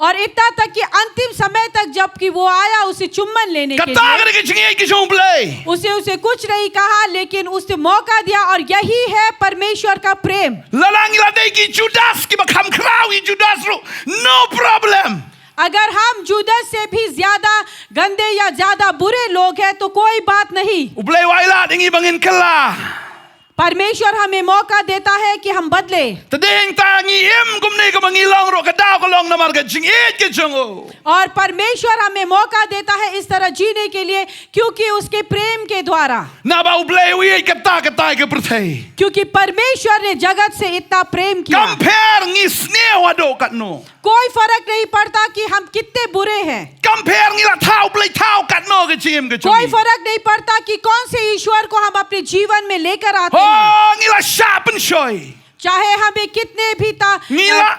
और इतना तक कि अंतिम समय तक जबकि वो आया उसे चुम्बन लेने के लिए, kata ka dei ka jingïeit ka jong U Blei. उसे, उसे कुछ नहीं कहा, लेकिन उसने मौका दिया, और यही है परमेश्वर का प्रेम। Lada ngi la dei ki Judas kiba kham khraw ïa u Judas ruh, no problem. अगर हम जूदस से भी ज्यादा गंदे या ज्यादा बुरे लोग हैं, तो कोई बात नहीं। U Blei u ailad ïa ngi ba ngin kylla. परमेश्वर हमें मौका देता है कि हम बदले। Te dei hangta ngi im kumne kumba ngi long ruh, ka daw ka long namar ka jingïeit ka jong u. और परमेश्वर हमें मौका देता है इस तरह जीने के लिए, क्योंकि उसके प्रेम के द्वारा। Naba U Blei u ïeit katta katta ïa ka pyrthei. क्योंकि परमेश्वर ने जगत से इतना प्रेम किया। Kam pher ngi sniew haduh katno. कोई फर्क नहीं पड़ता कि हम कितने बुरे हैं। Kam pher ngi la thaw Blei thaw katno ka jingim ka jong ngi. कोई फर्क नहीं पड़ता कि कौन से ईश्वर को हम अपने जीवन में लेकर आते हैं। Oh, ngi la shah pynshoi. चाहे हमें कितने भी ता-, ngi la,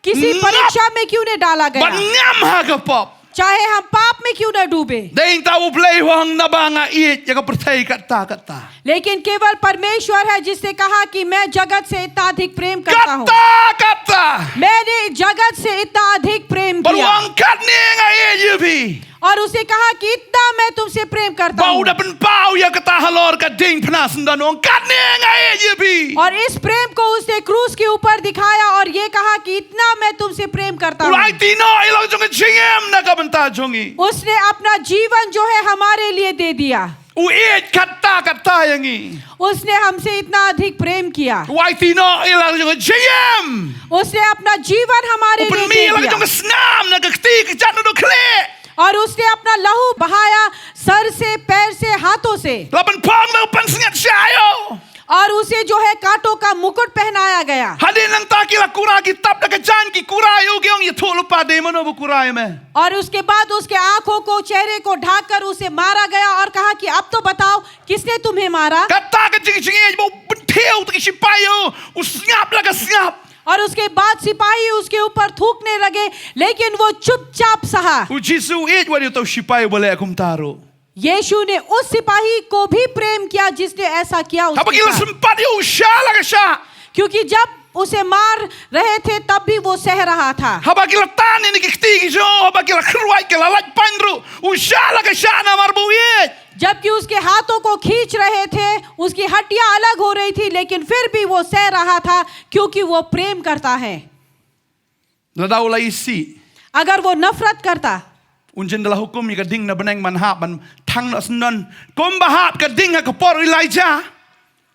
किसी परीक्षा में क्यों नहीं डाला गया। Ban ngam ha ka pop. चाहे हम पाप में क्यों न डूबे। Dei hangta U Blei u ong naba nga ïeit ïa ka pyrthei katta katta. लेकिन केवल परमेश्वर है जिसने कहा कि मैं जगत से इतना अधिक प्रेम करता हूँ। Katta katta. मैंने जगत से इतना अधिक प्रेम किया। Bad u ong katne nga ïeit ïa phi. और उसे कहा कि इतना मैं तुमसे प्रेम करता हूँ। Ba u da pynpaw ïa kata halor ka diengphna syndon, u ong katne nga ïeit ïa phi. और इस प्रेम को उसने क्रूस के ऊपर दिखाया और ये कहा कि इतना मैं तुमसे प्रेम करता हूँ। U la aiti noh ïa la ka jong ka jingim na ka bynta jong ngi. उसने अपना जीवन जो है हमारे लिए दे दिया। U ïeit katta katta ïa ngi. उसने हमसे इतना अधिक प्रेम किया। U aiti noh ïa la ka jong ka jingim. उसने अपना जीवन हमारे लिए दे दिया। U pynmih ïa la ka jong ka snam na ka kti ka kjat naduh khlieh. और उसने अपना लहू बहाया सर से, पैर से, हाथों से। La pynphong da ka pansngiat shah ïew. और उसे जो है कांटों का मुकुट पहनाया गया। Hadien nangta ki la kurai, ki tap da ka jaiñ, ki kurai ïa u, ki ong, ïathuh lypa, dei mano ba kurai ïa me. और उसके बाद उसके आंखों को, चेहरे को ढांककर उसे मारा गया और कहा कि अब तो बताओ, किसने तुम्हें मारा? Kata ka jingjngeit ba u pynthiew ïa ki sipai ïa u, u sngap la ka sngap. और उसके बाद सिपाही उसके ऊपर थूकने लगे, लेकिन वो चुपचाप सहा। U Jisu u ïeit wat ïa uta u sipai uba leh kumta ruh. यीशु ने उस सिपाही को भी प्रेम किया जिसने ऐसा किया उसके साथ। Haba ki la sympat ïa u, u shah la ka shah. क्योंकि जब उसे मार रहे थे, तब भी वो सह रहा था। Haba ki la tan ïa ki kti ki jong u, haba ki la khrwai, ki la lait pain ruh, u shah la ka shah namar ba u ïeit. जबकि उसके हाथों को खींच रहे थे, उसकी हड्डियां अलग हो रही थी, लेकिन फिर भी वो सह रहा था, क्योंकि वो प्रेम करता है। Lada u la isih, अगर वो नफरत करता, un jin da la hukum ïa ka ding na bneng ban hap, ban thang noh syndon, kumba hap ka ding ha ka por u Elijah.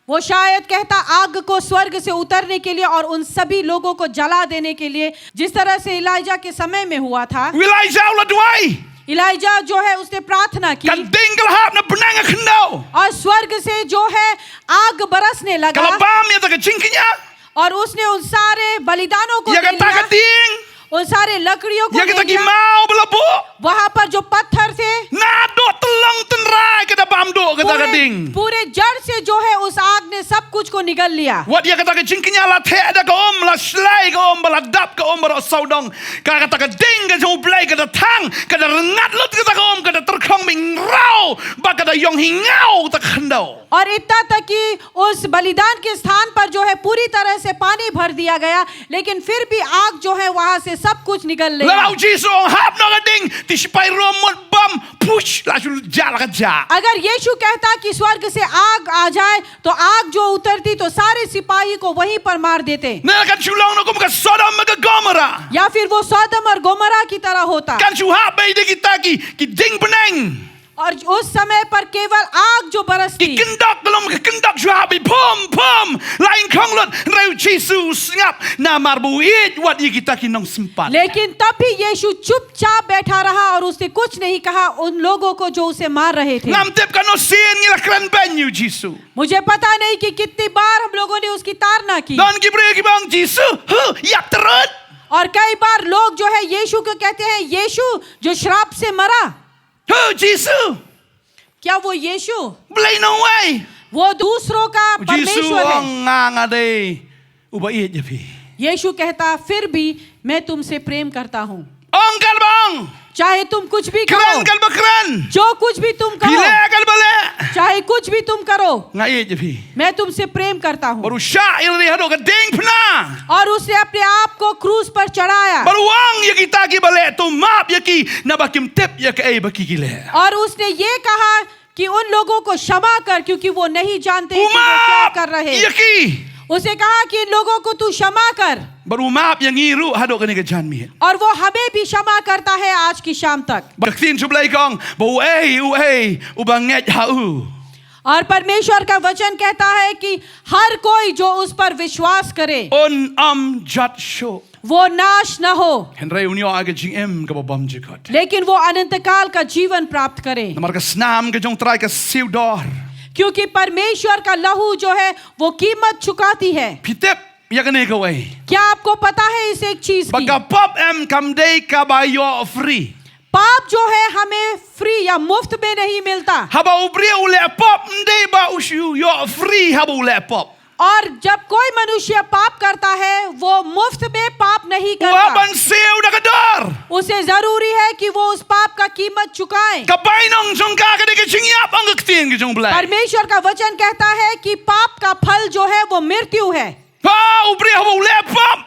वो शायद कहता आग को स्वर्ग से उतरने के लिए और उन सभी लोगों को जला देने के लिए, जिस तरह से इलाइजा के समय में हुआ था। U Elijah u la duwai. इलाइजा जो है, उसने प्रार्थना की। Ka ding ka la hap na bneng ha khyndew. और स्वर्ग से जो है, आग बरसने लगा। Ka la bam ïa kata ka jingkñia. और उसने उन सारे बलिदानों को ले लिया। Ïa kata ka ding. उन सारे लकड़ियों को ले लिया। Ïa kita ki maw ba la buh. वहां पर जो पत्थर थे। Naduh tyllong tynrai ka da bam duh kata ka ding. पूरे, पूरे जड़ से जो है उस आग ने सब कुछ को निगल लिया। Wat ïa kata ka jingkñia la theh da ka um, la shlei ka um, ba la dap ka um baroh sawdong. Ka kata ka ding ka jong U Blei ka da thang, ka da rngat lut kata ka um, ka da tyrkhong mynraw, ba ka da ïong hi ngaw kata ka khyndew. और इतना तक कि उस बलिदान के स्थान पर जो है पूरी तरह से पानी भर दिया गया, लेकिन फिर भी आग जो है वहां से सब कुछ निगल रही है। Lada u Jisu u ong hap noh ka ding, ki sipai Rom mut bam, push, la shu jah la ka jah. अगर यीशु कहता कि स्वर्ग से आग आ जाए, तो आग जो उतरती तो सारे सिपाही को वहीं पर मार देते। Nangta kan shu long noh kum ka Sodom bad ka Gomorrah. या फिर वो सदोम और गोमोरा की तरह होता। Kan shu hap beit da kita ki, ki ding bneng. और उस समय पर केवल आग जो बरसती। Ki kyndok, ka long ka kyndok shu hap beit phom phom. La ïeng khong lut, hynrei u Jisu u sngap namar ba u ïeit wat ïa kita ki nongsympat. लेकिन तब भी यीशु चुपचाप बैठा रहा और उसने कुछ नहीं कहा उन लोगों को जो उसे मार रहे थे। Ngam tip katno sien ngi la kren beiñ ïa u Jisu. मुझे पता नहीं कि कितनी बार हम लोगों ने उसकी ताड़ना की। Don ki briew kiba ong Jisu, hu, ïap tyrut. और कई बार लोग जो है यीशु को कहते हैं, यीशु जो श्राप से मरा। Hu, Jisu. क्या वो यीशु? Blei nongwei. वो दूसरों का परमेश्वर है। U Jisu u ong nga nga dei uba ïeit ïa phi. यीशु कहता, फिर भी मैं तुमसे प्रेम करता हूँ। Ong katba ong. चाहे तुम कुछ भी करो। Kren katba kren. जो कुछ भी तुम करो। Phi leh katba leh. चाहे कुछ भी तुम करो। Nga ïeit ïa phi. मैं तुमसे प्रेम करता हूँ। Bad u shah ïalade haduh ka diengphna. और उसने अपने आप को क्रूस पर चढ़ाया। Bad u ong ïa kita kiba leh, to map ïa ki, naba kim tip ïa kaei ba ki ki leh. और उसने ये कहा कि उन लोगों को क्षमा कर, क्योंकि वो नहीं जानते कि वो क्या कर रहे हैं। U map ïa ki. उसे कहा कि इन लोगों को तू क्षमा कर। Bad u map ïa ngi ruh haduh kane ka janmiet. और वो हमें भी क्षमा करता है आज की शाम तक। Bad ka ktien jong U Blei ka ong, ba uei uei uba ngeit ha u. और परमेश्वर का वचन कहता है कि हर कोई जो उस पर विश्वास करे, un ym jot shuh. वो नाश न हो, hynrei un ïoh ïa ka jingim kaba bymjukut. लेकिन वो अनंतकाल का जीवन प्राप्त करे। Namar ka snam ka jong U Trai ka siew dor. क्योंकि परमेश्वर का लहू जो है, वो कीमत चुकाती है। Phi tip ïa kane kawei? क्या आपको पता है इस एक चीज की? Ba ka pop em kam dei kaba ïoh free. पाप जो है, हमें फ्री या मुफ्त में नहीं मिलता। Haba u briew u leh pop, ym dei ba u shu ïoh free haba u leh pop. और जब कोई मनुष्य पाप करता है, वो मुफ्त में पाप नहीं करता। U hap ban siew da ka dor. उसे जरूरी है कि वो उस पाप का कीमत चुकाए। Ka bainong jong ka ka dei ka jingïap, ong ka ktien ka jong U Blei. परमेश्वर का वचन कहता है कि पाप का फल जो है, वो मृत्यु है। Ha, u briew haba u leh pop.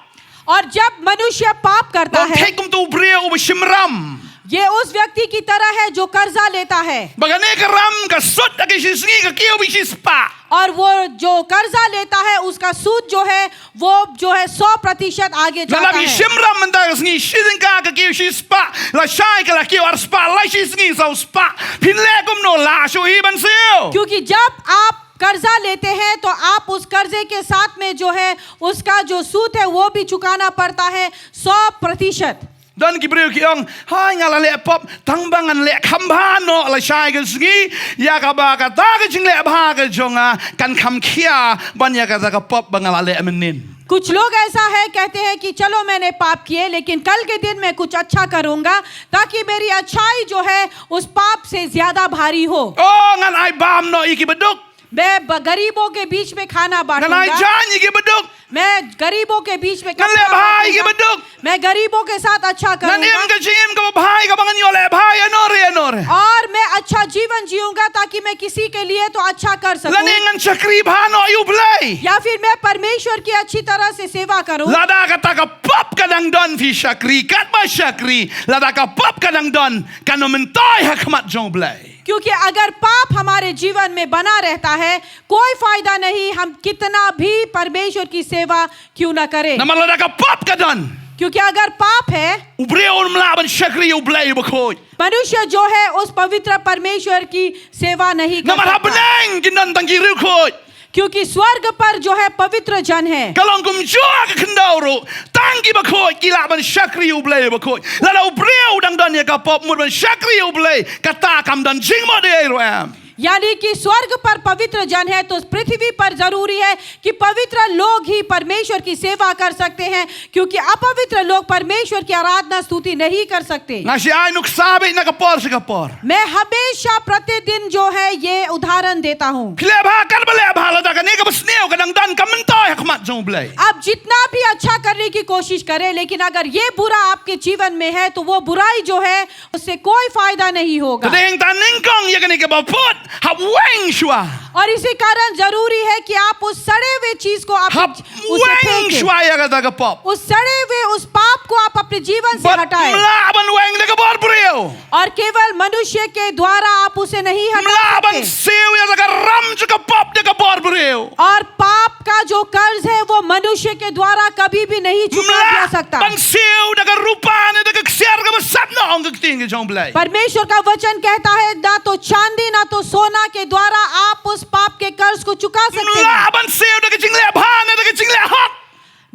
और जब मनुष्य पाप करता है, ong thik kum uta u briew uba shim ram. ये उस व्यक्ति की तरह है जो कर्जा लेता है। Ba kane ka ram ka sut ha ki shi sngi ka kiew bad shi spah. और वो जो कर्जा लेता है, उसका सूद जो है, वो जो है, सौ प्रतिशत आगे जाता है। Lada phi shim ram mynta ka sngi, shi tyngka ka kiew shi spah, lashai ka la kiew ar spah, lai shi sngi saw spah. Phin leh kumno, lah shuh hi ban siew. क्योंकि जब आप कर्जा लेते हैं, तो आप उस कर्जे के साथ में जो है, उसका जो सूद है, वो भी चुकाना पड़ता है, सौ प्रतिशत। Don ki briew ki ong, hai nga la leh pop, tang ba ngan leh kham bha noh lashai ka sngi, ïa kaba kata ka jingleh bha ka jong nga kan kham khia ban ïa kata ka pop ba nga la leh mynnin. कुछ लोग ऐसा है, कहते हैं कि चलो मैंने पाप किए, लेकिन कल के दिन मैं कुछ अच्छा करूंगा, ताकि मेरी अच्छाई जो है उस पाप से ज्यादा भारी हो। Oh, ngan ai bam noh ïa ki baduk. मैं ब-, गरीबों के बीच में खाना बांटूंगा। Ngan ai jaiñ ïa ki baduk. मैं गरीबों के बीच में कपड़ा बांटूंगा। Ngan leh bha ïa ki baduk. मैं गरीबों के साथ अच्छा करूंगा। Ngan im ka jingim kaba bha ïa kaba ngan ïoh leh bha ïano re ïano re. और मैं अच्छा जीवन जीऊंगा, ताकि मैं किसी के लिए तो अच्छा कर सकूं। Lane ngan shakri bha noh ïa U Blei. या फिर मैं परमेश्वर की अच्छी तरह से सेवा करूं। Lada kata ka pop ka dang don, phi shakri katba shakri, lada ka pop ka dang don, kan ym myntoi ha khmat jong U Blei. क्योंकि अगर पाप हमारे जीवन में बना रहता है, कोई फायदा नहीं, हम कितना भी परमेश्वर की सेवा क्यों ना करें। Namar lada ka pop ka don, क्योंकि अगर पाप है, u briew um lah ban shakri ïa U Blei bakhuid. मनुष्य जो है उस पवित्र परमेश्वर की सेवा नहीं कर सकता। Namar ha bneng kin don tang ki riewkhuid. क्योंकि स्वर्ग पर जो है पवित्र जन है। Ka long kumjuh ka khyndew ruh, tang ki bakhuid ki lah ban shakri ïa U Blei bakhuid. Lada u briew u dang don ïa ka pop, mut ban shakri ïa U Blei, kata kam don jingmut ei ei ruh em. यानी कि स्वर्ग पर पवित्र जन है, तो पृथ्वी पर जरूरी है कि पवित्र लोग ही परमेश्वर की सेवा कर सकते हैं, क्योंकि अपवित्र लोग परमेश्वर की आराधना स्तुति नहीं कर सकते। Nga shu ai nuksa beit na ka por sha ka por. मैं हमेशा प्रतिदिन जो है ये उदाहरण देता हूँ। Phi leh bha katba leh bha, lada kane kaba sniew ka dang don, kam myntoi ha khmat jong U Blei. आप जितना भी अच्छा करने की कोशिश करें, लेकिन अगर ये बुरा आपके जीवन में है, तो वो बुराई जो है, उससे कोई फायदा नहीं होगा। Te dei hangta nyngkong ïa kane kaba phut, hap weng shuwa. और इसी कारण जरूरी है कि आप उस सड़े हुए चीज को आप उसे फेंकें। Hap weng shuwa ïa kata ka pop. उस सड़े हुए उस पाप को आप अपने जीवन से हटाएं। Bad ym lah ban weng da ka bor briew. और केवल मनुष्य के द्वारा आप उसे नहीं हटा सकते। Ym lah ban siew ïa ka ram jong ka pop da ka bor briew. और पाप का जो कर्ज है, वो मनुष्य के द्वारा कभी भी नहीं चुका जा सकता। Ym lah ban siew da ka rupa ne da ka ksiar kaba sap noh, ong ka ktien ka jong U Blei. परमेश्वर का वचन कहता है, ना तो चांदी, ना तो सोना के द्वारा आप उस पाप के कर्ज को चुका सकते हैं। Ym lah ban siew da ka jingleh bha ne da ka jingleh hok.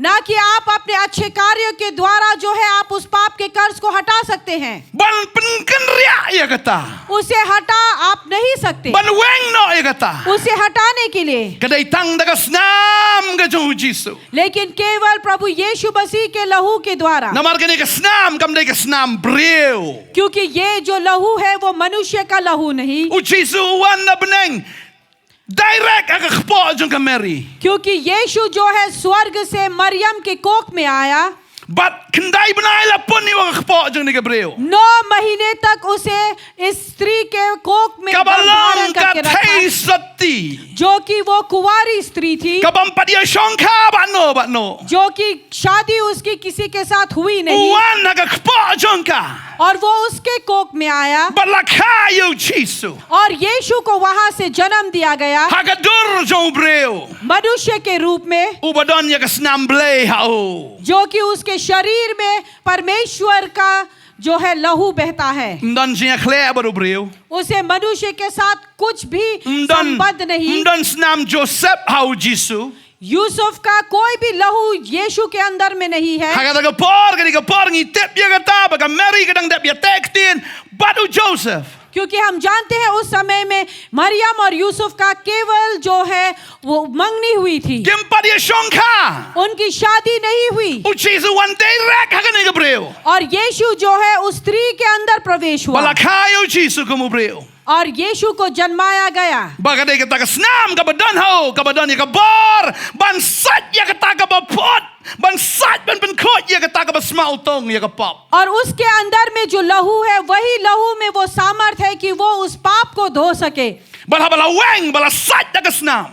ना कि आप अपने अच्छे कार्यों के द्वारा जो है आप उस पाप के कर्ज को हटा सकते हैं। Ban pynkynriah ïa kata. उसे हटा आप नहीं सकते। Ban weng noh ïa kata. उसे हटाने के लिए। Ka dei tang da ka snam ka jong U Jisu. लेकिन केवल प्रभु यीशु मसीह के लहू के द्वारा। Namar kane ka snam kam dei ka snam briew. क्योंकि ये जो लहू है वो मनुष्य का लहू नहीं। U Jisu u wan na bneng direct ha ka kpoh jong ka Mary. क्योंकि यीशु जो है स्वर्ग से मरियम के कोख में आया। Bad khyndai bnai la pun ïa u ha ka kpoh jong kane ka briew. नौ महीने तक उसे इस स्त्री के कोख में गर्भ धारण करके रखा। Kaba long ka thei sotti. जो कि वो कुंवारी स्त्री थी। Kabym pat ïashongkha bad no bad no. जो कि शादी उसकी किसी के साथ हुई नहीं। U wan ha ka kpoh jong ka. और वो उसके कोख में आया। Bad la kha ïa U Jisu. और यीशु को वहां से जन्म दिया गया। Ha ka dur jong u briew. मनुष्य के रूप में। Uba don ïa ka snam Blei ha u. जो कि उसके शरीर में परमेश्वर का जो है लहू बहता है। Ym don jingïakhleh bad u briew. उसे मनुष्य के साथ कुछ भी संबंध नहीं। Ym don, ym don snam Joseph ha U Jisu. यूसुफ का कोई भी लहू यीशु के अंदर में नहीं है। Ha kata ka por, kane ka por ngi tip ïa kata ba ka Mary ka dang dep ïateh ktien bad u Joseph. क्योंकि हम जानते हैं उस समय में मरियम और यूसुफ का केवल जो है वो मंगनी हुई थी। Kim pat ïashongkha. उनकी शादी नहीं हुई। U Jisu u wan direct ha kane ka briew. और यीशु जो है उस स्त्री के अंदर प्रवेश हुआ। Bad la kha ïa U Jisu kum u briew. और यीशु को जन्माया गया। Ba ka dei kata ka snam kaba don ha u, kaba don ïa ka bor ban sait ïa kata kaba phut, ban sait, ban pynkhuid ïa kata kaba sma u tong ïa ka pop. और उसके अंदर में जो लहू है, वही लहू में वो सामर्थ है कि वो उस पाप को धो सके। Bad haba la weng, ba la sait da ka snam.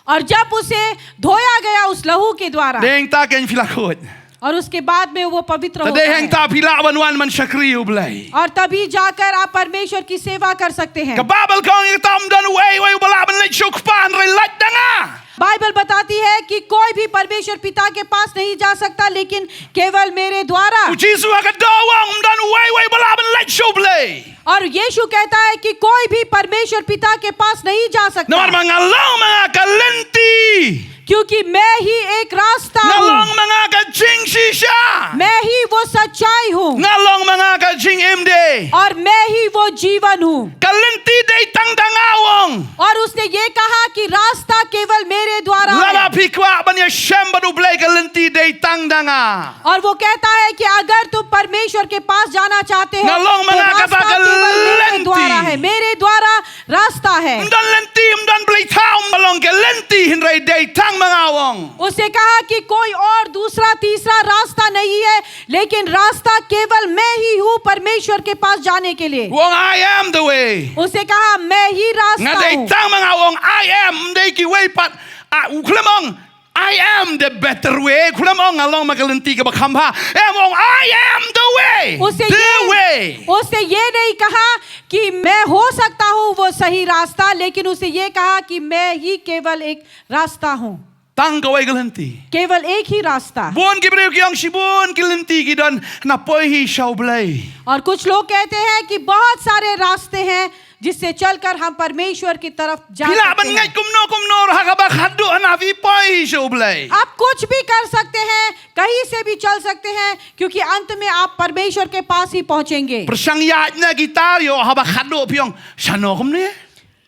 और जब उसे धोया गया उस लहू के द्वारा, dei hangta kein phi la khuid. और उसके बाद में वो पवित्र होता है। Te dei hangta phi lah ban wan ban shakri ïa U Blei. और तभी जाकर आप परमेश्वर की सेवा कर सकते हैं। Ka Baibl ka ong ïa kata, ym don uei uei uba lah ban leit sha U Kpa hynrei lait da nga. बाइबल बताती है कि कोई भी परमेश्वर पिता के पास नहीं जा सकता, लेकिन केवल मेरे द्वारा। U Jisu ha ka doh u ong, ym don uei uei uba lah ban leit sha U Blei. और यीशु कहता है कि कोई भी परमेश्वर पिता के पास नहीं जा सकता। Namar ma nga long ma nga ka lynti. क्योंकि मैं ही एक रास्ता Nga हूँ, long ma nga ka jingshisha. मैं ही वो सच्चाई हूँ Nga long ma nga ka jingim de. और मैं ही वो जीवन हूँ। Ka lynti dei tang da nga, u ong. और उसने ये कहा कि रास्ता केवल मेरे द्वारा Lada है। phi kwah ban ïashem bad U Blei, ka lynti dei tang da nga. और वो कहता है कि अगर तुम परमेश्वर के पास जाना चाहते हो Nga long ma तो nga kata रास्ता ka केवल मेरे lynti. द्वारा है, मेरे द्वारा रास्ता है। Ym don lynti, ym don blei thaw, ym long ka lynti, hynrei dei tang ma nga, u ong. उसने कहा कि कोई और दूसरा तीसरा रास्ता नहीं है, लेकिन रास्ता केवल मैं ही हूँ परमेश्वर के पास जाने के लिए। U ong, I am the way. उसने कहा, मैं ही रास्ता Nga dei हूँ। tang ma nga, u ong, I am, ym dei kiwei pat. Ah, u khlem ong, I am the better way. Khlem ong nga long ma ka lynti kaba kham bha. Em, u ong, I am the way. उसे The ये way. उसने ये नहीं कहा कि मैं हो सकता हूँ वो सही रास्ता, लेकिन उसे ये कहा कि मैं ही केवल एक रास्ता हूँ, Tang kawei ka lynti. केवल एक ही रास्ता। Bun ki briew ki ong shibun ki lynti ki don na poi hi sha U Blei. और कुछ लोग कहते हैं कि बहुत सारे रास्ते हैं जिससे चलकर हम परमेश्वर की तरफ जा Phi lah सकते ban हैं। ngeit kumno kumno ruh ha kaba khadduh hana phi poi hi sha U Blei. आप कुछ भी कर सकते हैं, कहीं से भी चल सकते हैं, क्योंकि अंत में आप परमेश्वर के पास ही पहुंचेंगे। Pyrshang ïaid na kita, ïoh haba khadduh phi ong, shano kumne?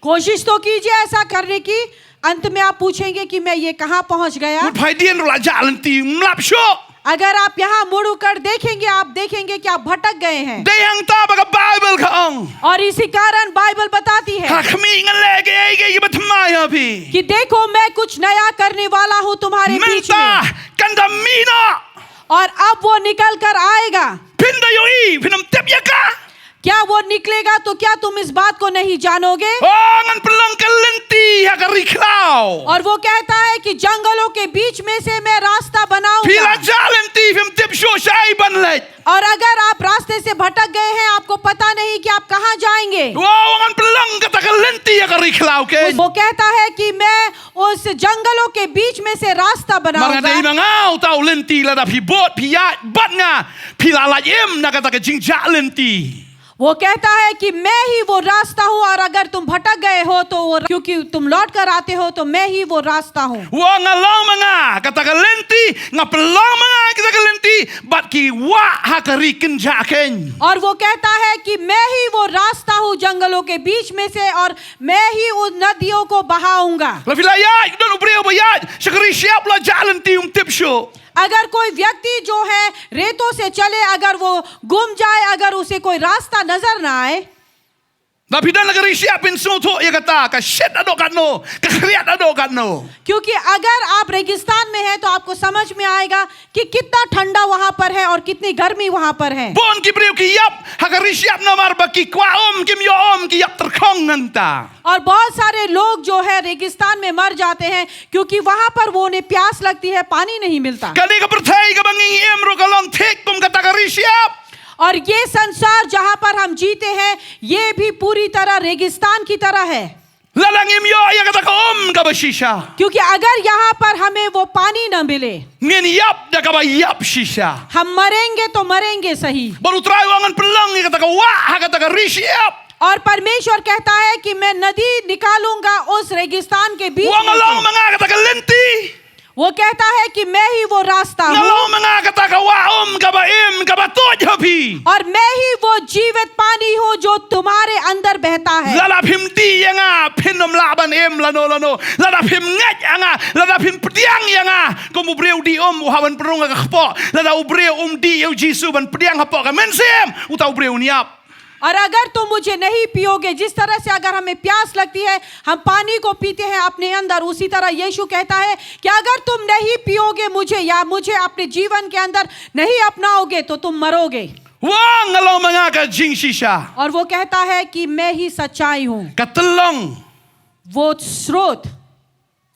कोशिश तो कीजिए ऐसा करने की, अंत में आप पूछेंगे कि मैं ये कहाँ पहुंच गया। Mut phi dien ruh la jah lynti, ym lap shuh. अगर आप यहाँ मुड़ कर देखेंगे, आप देखेंगे कि आप भटक गए हैं। Dei hangta ba ka Baibl ka ong, और इसी कारण बाइबल बताती है ha khmih ngan leh kiei kiei kiba thymmai ha phi. कि देखो, मैं कुछ नया करने वाला हूँ तुम्हारे बीच Mynta में। kan da mih noh. और अब वो निकल कर आएगा। Phin da ïohi, phin ym tip ïa ka. क्या वो निकलेगा, तो क्या तुम इस बात को नहीं जानोge? Oh, ngan pynlong ka lynti ha ka ri khlaw. और वो कहता है कि जंगलों के बीच में से मैं रास्ता Phi la बनाऊंगा। jah lynti, phim tip shuh shaei ban leit. और अगर आप रास्ते से भटक गए हैं, आपको पता नहीं कि आप कहाँ जाएंगे। Oh, ngan pynlong kata ka lynti ha ka ri khlaw, okay? वो कहता है कि मैं उस जंगलों के बीच में से रास्ता Mar nga dei बनाऊंगा। ma nga uta u lynti, lada phi bud, phi ïaid bad nga, phi la lait im na kata ka jingjah lynti. वो कहता है कि मैं ही वो रास्ता हूँ, और अगर तुम भटक गए हो तो वो, क्योंकि तुम लौट कर आते हो, तो मैं ही वो रास्ता हूँ। Wa nga long ma nga kata ka lynti, nga pynlong ma nga kata ka lynti bad ki wah ha ka ri kynjah khein. और वो कहता है कि मैं ही वो रास्ता हूँ जंगलों के बीच में से, और मैं ही उन नदियों को बहाऊंगा। La phi la ïaid, don u briew ba ïaid sha ka ri shyiap, la jah lynti, um tip shuh. अगर कोई व्यक्ति जो है रेतों से चले, अगर वो गुम जाए, अगर उसे कोई रास्ता नजर ना आए, Lada phi don la ka ri shyiap, phin sngewthuh ïa kata, ka shit haduh katno, ka khriat haduh katno. क्योंकि अगर आप रेगिस्तान में हैं तो आपको समझ में आएगा कि कितना ठंडा वहां पर है और कितनी गर्मी वहां पर है। Bun ki briew ki ïap ha ka ri shyiap namar ba ki kwah um, kim ïoh um, ki ïap tyrkhong nangta. और बहुत सारे लोग जो है रेगिस्तान में मर जाते हैं, क्योंकि वहां पर वो, उन्हें प्यास लगती है, पानी नहीं मिलता। Kane ka pyrthei kaba ngi im ruh ka long thik kum kata ka ri shyiap. और ये संसार जहां पर हम जीते हैं, ये भी पूरी तरह रेगिस्तान की तरह है। Lada ngim ïoh ïa kata ka um kaba shisha, क्योंकि अगर यहाँ पर हमें वो पानी न मिले, ngin ïap da kaba ïap shisha. हम मरेंगे तो मरेंगे सही। Bad U Trai u ong, ngan pynlong ïa kata ka wah ha kata ka ri shyiap. और परमेश्वर कहता है कि मैं नदी निकालूंगा उस रेगिस्तान के बीच Wa nga long में ma से। nga kata ka lynti. वो कहता है कि मैं ही वो रास्ता Nga हूँ। long ma nga kata ka wah um kaba im, kaba tuid ha phi. और मैं ही वो जीवित पानी हूँ जो तुम्हारे अंदर बहता है। Lada phim dih ïa nga, phin ym lah ban im lano lano. Lada phim ngeit ïa nga, lada phim pdiang ïa nga kum u briew u dih um u hap ban pynrung ha ka kpoh. Lada u briew um dih ïa u Jisu ban pdiang hapoh ka mynsiem, uta u briew un ïap. और अगर तुम मुझे नहीं पियोगे, जिस तरह से अगर हमें प्यास लगती है, हम पानी को पीते हैं अपने अंदर, उसी तरह यीशु कहता है कि अगर तुम नहीं पियोगे मुझे या मुझे अपने जीवन के अंदर नहीं अपनाओगे तो तुम मरोगे। Wa nga long ma nga ka jingshisha. और वो कहता है कि मैं ही सच्चाई हूँ, Ka tyllong. वो स्रोत।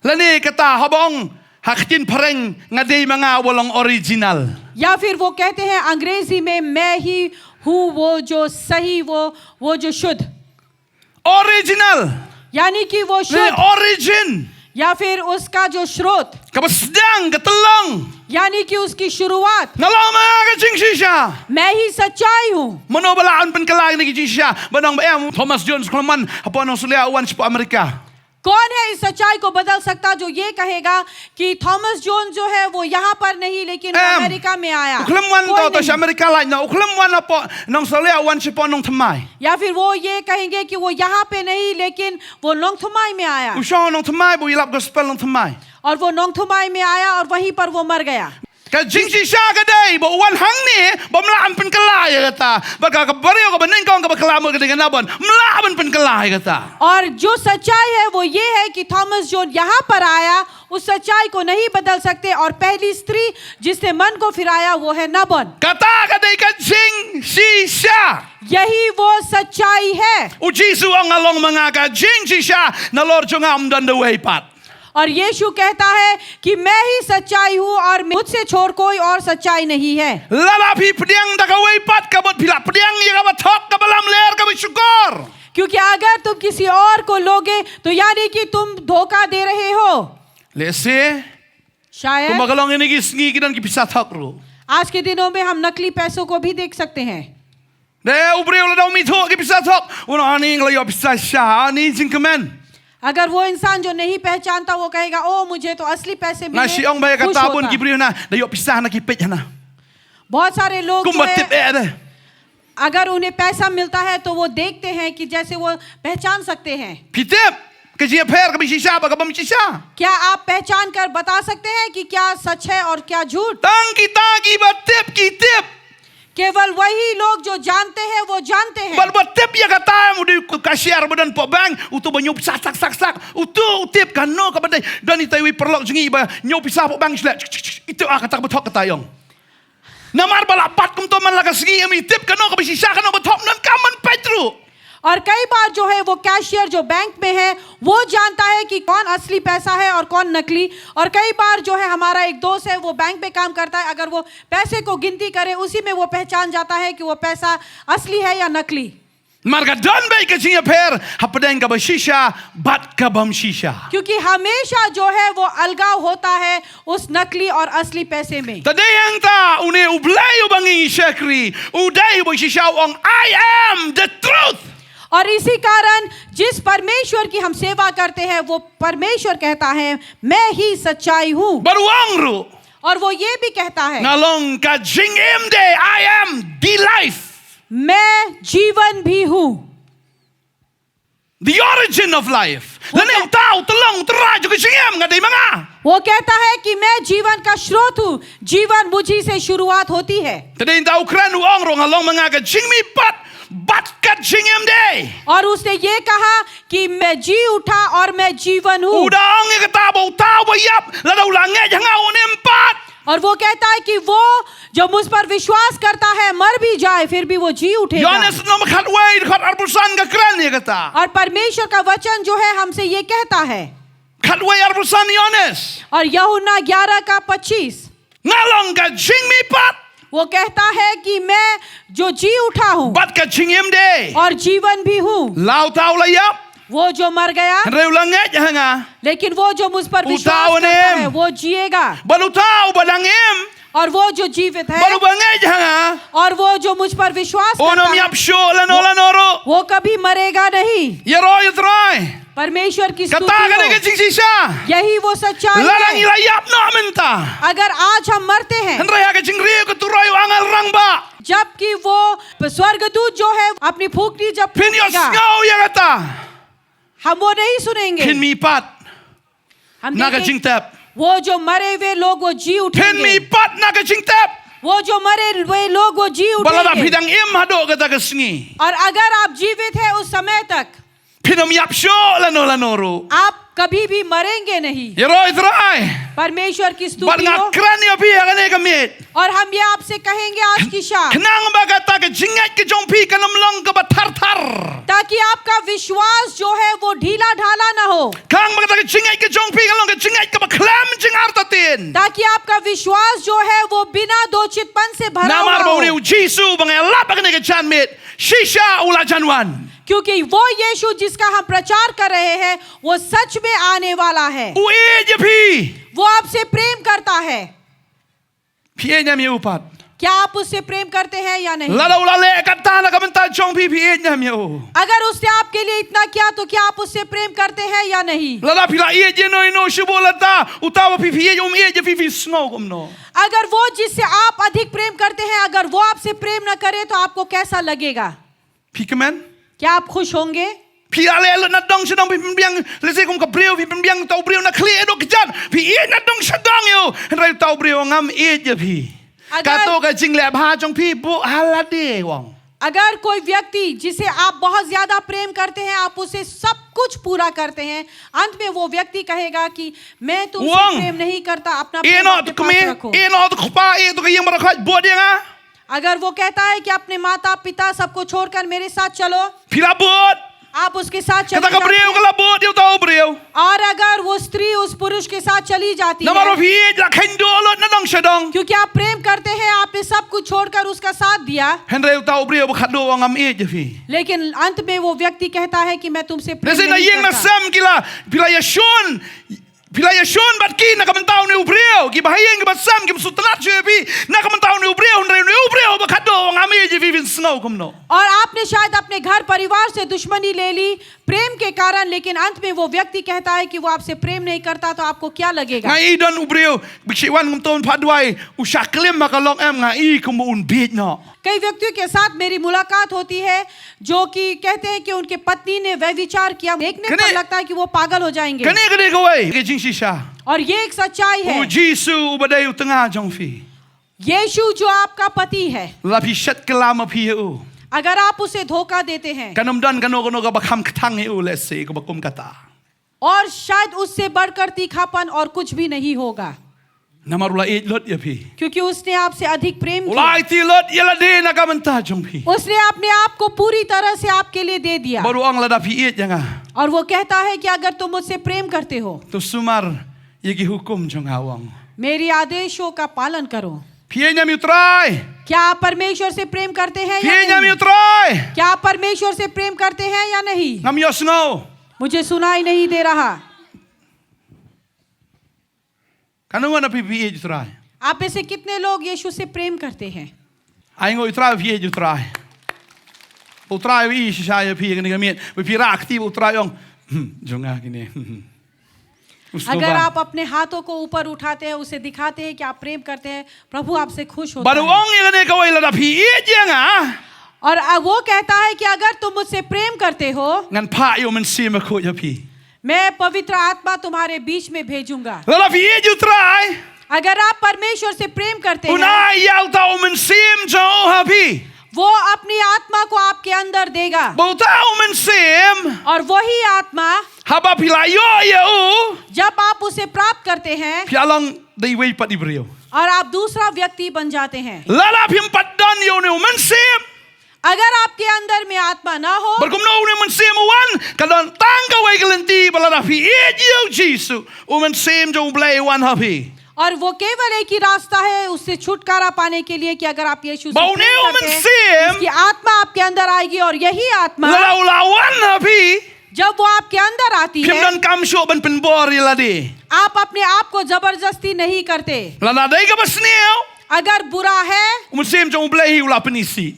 Lane kata haba ong ha ka ktien phareng, nga dei ma nga uba long original. या फिर वो कहते हैं अंग्रेजी में, मैं ही हूँ वो जो सही, वो वो जो शुद्ध, Original. यानी कि वो Lane शुद्ध, origin. या फिर उसका जो स्रोत, Kaba sdang, ka tyllong. यानी कि उसकी शुरुआत। Nga long ma nga ka jingshisha. मैं ही सच्चाई हूँ। Mano ba lah ban pynkylla ïa kine ki jingshisha? Ba ong ba em, Thomas Jones Coleman, hapoh Australia, u wan shapoh America. कौन है इस सच्चाई को बदल सकता जो ये कहेगा कि थॉमस जोन जो है वो यहाँ पर नहीं लेकिन वो अमेरिका में आया? U khlem wan to sha Amerika lait noh, u khlem wan hapoh Nongsawlia, u wan shapoh Nongthymmai. या फिर वो ये कहेंगे कि वो यहाँ पे नहीं लेकिन वो नोंगथुमाई में आया। U shong Nongthymmai bad u ïalap gospel Nongthymmai. और वो नोंगथुमाई में आया और वहीं पर वो मर गया। Ka jingshisha ka dei ba u wan hangne ba ym lah ban pynkylla ïa kata. Bad ka, ka briew kaba nyngkong kaba kylla mut ka dei ka Nabon. Ym lah ban pynkylla ïa kata. और जो सच्चाई है वो ये है कि थॉमस जोन यहाँ पर आया, उस सच्चाई को नहीं बदल सकते। और पहली स्त्री जिसने मन को फिराया वो है नबन। Kata ka dei ka jingshisha. यही वो सच्चाई है। U Jisu u ong, nga long ma nga ka jingshisha, nalor jong nga ym don da uwei pat. और यीशु कहता है कि मैं ही सच्चाई हूँ और मुझसे छोड़ कोई और सच्चाई नहीं है। Lada phi pdiang da kawei pat, ka mut phi la pdiang ïa kaba thok, kaba lamler, kaba shukor. क्योंकि अगर तुम किसी और को लोगे तो यानी कि तुम धोखा दे रहे हो। Lehse, शायद, kumba ka long ïa kine ki sngi ki don ki pisa thok ruh. आज के दिनों में हम नकली पैसों को भी देख सकते हैं। Dei u briew lada um ithuh ki pisa thok, un ong, ani nga la ïoh pisa shisha, ani jingkmen. अगर वो इंसान जो नहीं पहचानता वो कहेगा, ओ, मुझे तो असली पैसे मिले, खुश होता। Nga shu ong ba ïa kata bun ki briew hana da ïoh pisa hana ki peit hana. बहुत सारे लोग जो है, kumba tip eh de, अगर उन्हें पैसा मिलता है तो वो देखते हैं कि जैसे वो पहचान सकते हैं। Phi tip ka jingïapher kaba shisha bad kaba ym shisha? क्या आप पहचान कर बता सकते हैं कि क्या सच है और क्या झूठ? Tang kita kiba tip ki tip. केवल वही लोग जो जानते हैं वो जानते हैं। Bad ba tip ïa kata em, u dei u cashier ba don hapoh bank, uto ba ñiew pisa sak sak sak, uto u tip kano kaba dei. Don itai iwei i paralok jong ngi ba ñiew pisa hapoh bank, shlek, ito, ah, kata kaba thok, kata i ong. Namar ba la pat kumto man la ka sngi, em i tip kano kaba shisha, kano kaba thok, ym donkam ban peit ruh. और कई बार जो है वो कैशियर जो बैंक में है वो जानता है कि कौन असली पैसा है और कौन नकली। और कई बार जो है हमारा एक दोस्त है वो बैंक में काम करता है, अगर वो पैसे को गिनती करे उसी में वो पहचान जाता है कि वो पैसा असली है या नकली। Namar ka don beit ka jingïapher hapdeng kaba shisha bad kaba ym shisha. क्योंकि हमेशा जो है वो अलगाव होता है उस नकली और असली पैसे में। Te dei hangta une U Blei uba ngi shakri, u dei uba shisha, u ong, I am the truth. और इसी कारण जिस परमेश्वर की हम सेवा करते हैं वो परमेश्वर कहता है, मैं ही सच्चाई हूँ। Bad u ong ruh, और वो ये भी कहता है, nga long ka jingim de, I am the life. मैं जीवन भी हूँ। The origin of life. Lane uta u tyllong u trai jong ka jingim nga dei ma nga. वो कहता है कि मैं जीवन का स्रोत हूँ, जीवन मुझी से शुरुआत होती है। Te dei hangta u kren u ong ruh, nga long ma nga ka jingmihpat bad ka jingim de. और उसने ये कहा कि मैं जी उठा और मैं जीवन हूँ। U da ong ïa kata ba uta uba ïap, lada u la ngeit ha nga un im pat. और वो कहता है कि वो जो मुझ पर विश्वास करता है मर भी जाए फिर भी वो जी उठेगा। Ïoannis lynnong khatwei, dkhot arphew san ka kren ïa kata. और परमेश्वर का वचन जो है हमसे ये कहता है। Khatwei arphew san Ïoannis. और यूहन्ना ग्यारह का पच्चीस। Nga long ka jingmihpat. वो कहता है कि मैं जो जी उठा हूँ bad ka jingim de, और जीवन भी हूँ। La uta u la ïap, वो जो मर गया, hynrei u la ngeit ha nga, लेकिन वो जो मुझ पर विश्वास करता है, वो जिएगा। Bad uta uba dang im, और वो जो जीवित है, bad uba ngeit ha nga, और वो जो मुझ पर विश्वास करता है, un ym ïap shuh lano lano ruh, वो कभी मरेगा नहीं। Ïaroh ïa U Trai. परमेश्वर की स्तुति हो। Kata ka dei ka jingshisha. यही वो सच्चाई है। Lada ngi la ïap noh mynta, अगर आज हम मरते हैं, hynrei ha ka jingriew ka turoi u angel rangbah, जबकि वो स्वर्गदूत जो है अपनी फूंकनी जब फूंकेगा, phin ïohsngew ïa kata, हम वो नहीं सुनेंगे। Phin mihpat. हम देखें, na ka jingtep. वो जो मरे हुए लोग वो जी उठेंगे। Phin mihpat na ka jingtep. वो जो मरे हुए लोग वो जी उठेंगे। Ba lada phi dang im haduh kata ka sngi, और अगर आप जीवित हैं उस समय तक, phin ym ïap shuh lano lano ruh, आप कभी भी मरेंगे नहीं। Ïaroh ïa U Trai. परमेश्वर की स्तुति हो। Bad nga kren ïa phi ha kane ka miet, और हम ये आपसे कहेंगे आज की शाम, khnang ba kata ka jingngeit ka jong phi kan ym long kaba thar thar, ताकि आपका विश्वास जो है वो ढीला ढाला ना हो। Khnang ba kata ka jingngeit ka jong phi kan long ka jingngeit kaba khlem jingartatien, ताकि आपका विश्वास जो है वो बिना दोषितपन से भरा हुआ हो। Namar ba une U Jisu uba nga ïalap ha kane ka janmiet, shisha u la jan wan. क्योंकि वो यीशु जिसका हम प्रचार कर रहे हैं वो सच में आने वाला है। U ïeit ïa phi. वो आपसे प्रेम करता है। Phi ïeit ne em ïa u pat? क्या आप उससे प्रेम करते हैं या नहीं? Lada u la leh kata na ka bynta jong phi, phi ïeit ne em ïa u? अगर उसने आपके लिए इतना किया तो क्या आप उससे प्रेम करते हैं या नहीं? Lada phi la ïeit ïa uno uno shuh bad lada uta uba phi, phi ïeit um ïeit ïa phi, phi sngew kumno? अगर वो जिससे आप अधिक प्रेम करते हैं, अगर वो आपसे प्रेम न करे तो आपको कैसा लगेगा? Phi kmen? क्या आप खुश होंगे? Phi la leh lut na dong sha dong, phi pynbiang, lehse kum ka briew, phi pynbiang uta u briew na khlieh haduh kjat, phi ïeit na dong sha dong ïa u, hynrei uta u briew ngam ïeit ïa phi. अगर Kato ka jingleh bha jong phi, buh ha lade, u ong. अगर कोई व्यक्ति जिसे आप बहुत ज्यादा प्रेम करते हैं, आप उसे सब कुछ पूरा करते हैं, अंत में वो व्यक्ति कहेगा कि मैं तुमसे Wang. प्रेम नहीं करता, अपना Ïeh प्रेम noh अपने tu पास kmie, रखो। ïeh noh tu kpa, ïeh tu ka ïing baroh khoit, bud ïa nga. अगर वो कहता है कि अपने माता पिता सबको छोड़कर मेरे साथ चलो, Phi la bud. आप उसके साथ चले Kata ka जाते briew हैं। ka la bud ïa uta u briew. और अगर वो स्त्री उस पुरुष के साथ चली जाती Namar ba है, phi ïeit, la kheiñ duh lut na dong sha dong. क्योंकि आप प्रेम करते हैं, आपने सब कुछ छोड़कर उसका साथ दिया, Hynrei uta u briew ba khadduh u ong ngam ïeit ïa phi. लेकिन अंत में वो व्यक्ति कहता है कि मैं तुमसे प्रेम Lehse na नहीं ïing na करता। sem ki la, phi la ïashun. Phi la ïashun bad ki na ka bynta une u briew. Ki bahaïing ki basem kim sngewtynnad shuh ïa phi na ka bynta une u briew, hynrei une u briew ba khadduh u ong ngam ïeit ïa phi, phin sngew kumno? और आपने शायद अपने घर परिवार से दुश्मनी ले ली प्रेम के कारण, लेकिन अंत में वो व्यक्ति कहता है कि वो आपसे प्रेम नहीं करता, तो आपको क्या लगेगा? Nga i don u briew, bad shi wan ngam tip, phah duwai, u shah klim ha ka long, em, nga i kumba un bieit noh. कई व्यक्तियों के साथ मेरी मुलाकात होती है जो कि कहते हैं कि उनके पत्नी ने व्यभिचार किया, देखने पर Kane- लगता है कि वो पागल हो जाएंगे। Kane ka dei kawei ka jingshisha. और ये एक सच्चाई U है। Jisu uba dei u tnga jong phi, यीशु जो आपका पति है, lada phi shet kylla ma phi ïa u, अगर आप उसे धोखा देते हैं kan ym don kano kano kaba kham kthang ïa u, lehse kaba kum kata. और शायद उससे बढ़कर तीखापन और कुछ भी नहीं होगा, Namar u la ïeit lut ïa phi. क्योंकि उसने आपसे अधिक प्रेम U किया। la aiti lut ïa lade na ka bynta jong phi. उसने अपने आप को पूरी तरह से आपके लिए दे दिया। Bad u ong lada phi ïeit ïa nga, और वो कहता है कि अगर तुम मुझसे प्रेम करते हो, to sumar ïa ki hukum jong nga, u ong. मेरी आदेशों का पालन करो। Phi ïeit ne em ïa u Trai? क्या आप परमेश्वर से प्रेम करते हैं Phi या ïeit ne em ïa नहीं? u Trai? क्या आप परमेश्वर से प्रेम करते हैं या नहीं? Ngam ïohsngew. मुझे सुनाई नहीं दे रहा। Katno ngut na phi phi ïeit ïa u Trai? आप में से कितने लोग यीशु से प्रेम करते हैं? Ai nguh ïa u Trai, phi ïeit ïa u Trai. U Trai u ïohi shisha ïa phi, kane ka miet. Phi rah kti, u Trai u ong, "Hmm, jong nga kine." U sngewbha. अगर आप अपने हाथों को ऊपर उठाते हैं, उसे दिखाते हैं कि आप प्रेम करते हैं, प्रभु आपसे खुश होता Bad u है। ong ïa kane kawei, lada phi ïeit ïa nga, और वो कहता है कि अगर तुम मुझसे प्रेम करते हो, ngan phah ïa u Mynsiem Bakhuid ha phi. मैं पवित्र आत्मा तुम्हारे बीच में भेजूंगा। Lada phi ïeit ïa u Trai, अगर आप परमेश्वर से प्रेम करते un हैं, ai ïa uta u Mynsiem jong u ha phi. वो अपनी आत्मा को आपके अंदर देगा। Bad uta u Mynsiem, और वही आत्मा, haba phi la ïoh ïa u, जब आप उसे प्राप्त करते हैं phi la long da iwei pat i briew. और आप दूसरा व्यक्ति बन जाते हैं। Lada phim pat don ïa une u Mynsiem, अगर आपके अंदर में आत्मा ना हो, bad kumno une u Mynsiem u wan, ka don tang kawei ka lynti, bad lada phi ïeit ïa u Jisu, u Mynsiem jong u Blei u wan ha phi. और वो केवल एक ही रास्ता है उससे छुटकारा पाने के लिए, कि अगर आप यीशु से Ba प्रेम une u करते हैं, Mynsiem, उसकी आत्मा आपके अंदर आएगी, और यही आत्मा lada u la wan ha phi, जब वो आपके अंदर आती phim है, donkam shuh ban pynbor ïa lade. आप अपने आप को जबरदस्ती नहीं करते। Lada dei kaba sniew, अगर बुरा है, u Mynsiem jong u Blei hi u la pynisih.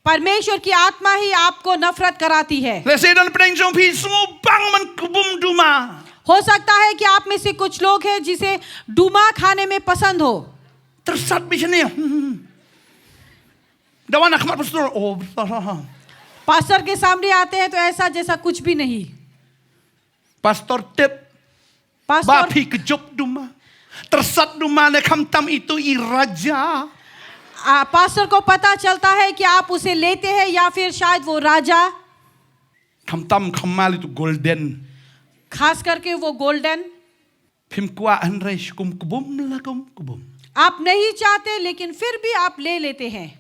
परमेश्वर की आत्मा ही आपको नफरत कराती है। Lehse don pdeng jong phi sngewbang ban kbum duma. हो सकता है कि आप में से कुछ लोग हैं जिसे डूमा खाने में पसंद हो। Tyrsad beit shane. Da wan ha khmat pastor. Oh, पास्टर के सामने आते हैं तो ऐसा जैसा कुछ भी नहीं। Pastor tip. Ba पास्टर phi kjop duma. Tyrsad duma ne khamtam itu i raja. आ, पास्टर को पता चलता है कि आप उसे लेते हैं या फिर शायद वो राजा, Khamtam khamtam itu golden. खास करके वो गोल्डन। Phim kwah hynrei shu kum kbum la kum kbum. आप नहीं चाहते लेकिन फिर भी आप ले लेते हैं।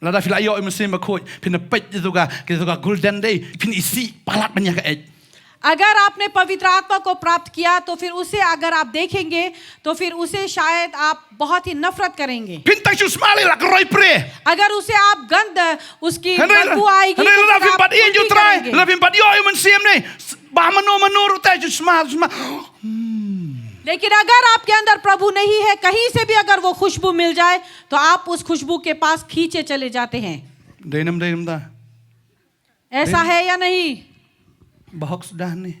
Lada phi la ïoh ïa u Mynsiem Bakhuid, phin peit ïa kito ka, kito ka golden dei, phin isih palat ban ïa ka eit. अगर आपने पवित्र आत्मा को प्राप्त किया तो फिर उसे अगर आप देखेंगे तो फिर उसे शायद आप बहुत ही नफरत करेंगे। Phin tang shu sma lei la ka roi pre. अगर उसे आप गंध, उसकी Hynrei, बदबू आएगी hynrei तो lada फिर phim आप pat ïeit ïa u उल्टी Trai, करेंगे। lada phim pat ïoh ïa u Mynsiem ne, ba mano mano ruh te shu sma, sma. लेकिन अगर आपके अंदर प्रभु नहीं है, कहीं से भी अगर वो खुशबू मिल जाए तो आप उस खुशबू के पास खींचे चले जाते हैं। Dei nam dei nam da. ऐसा है या नहीं? Bahok sudah ni.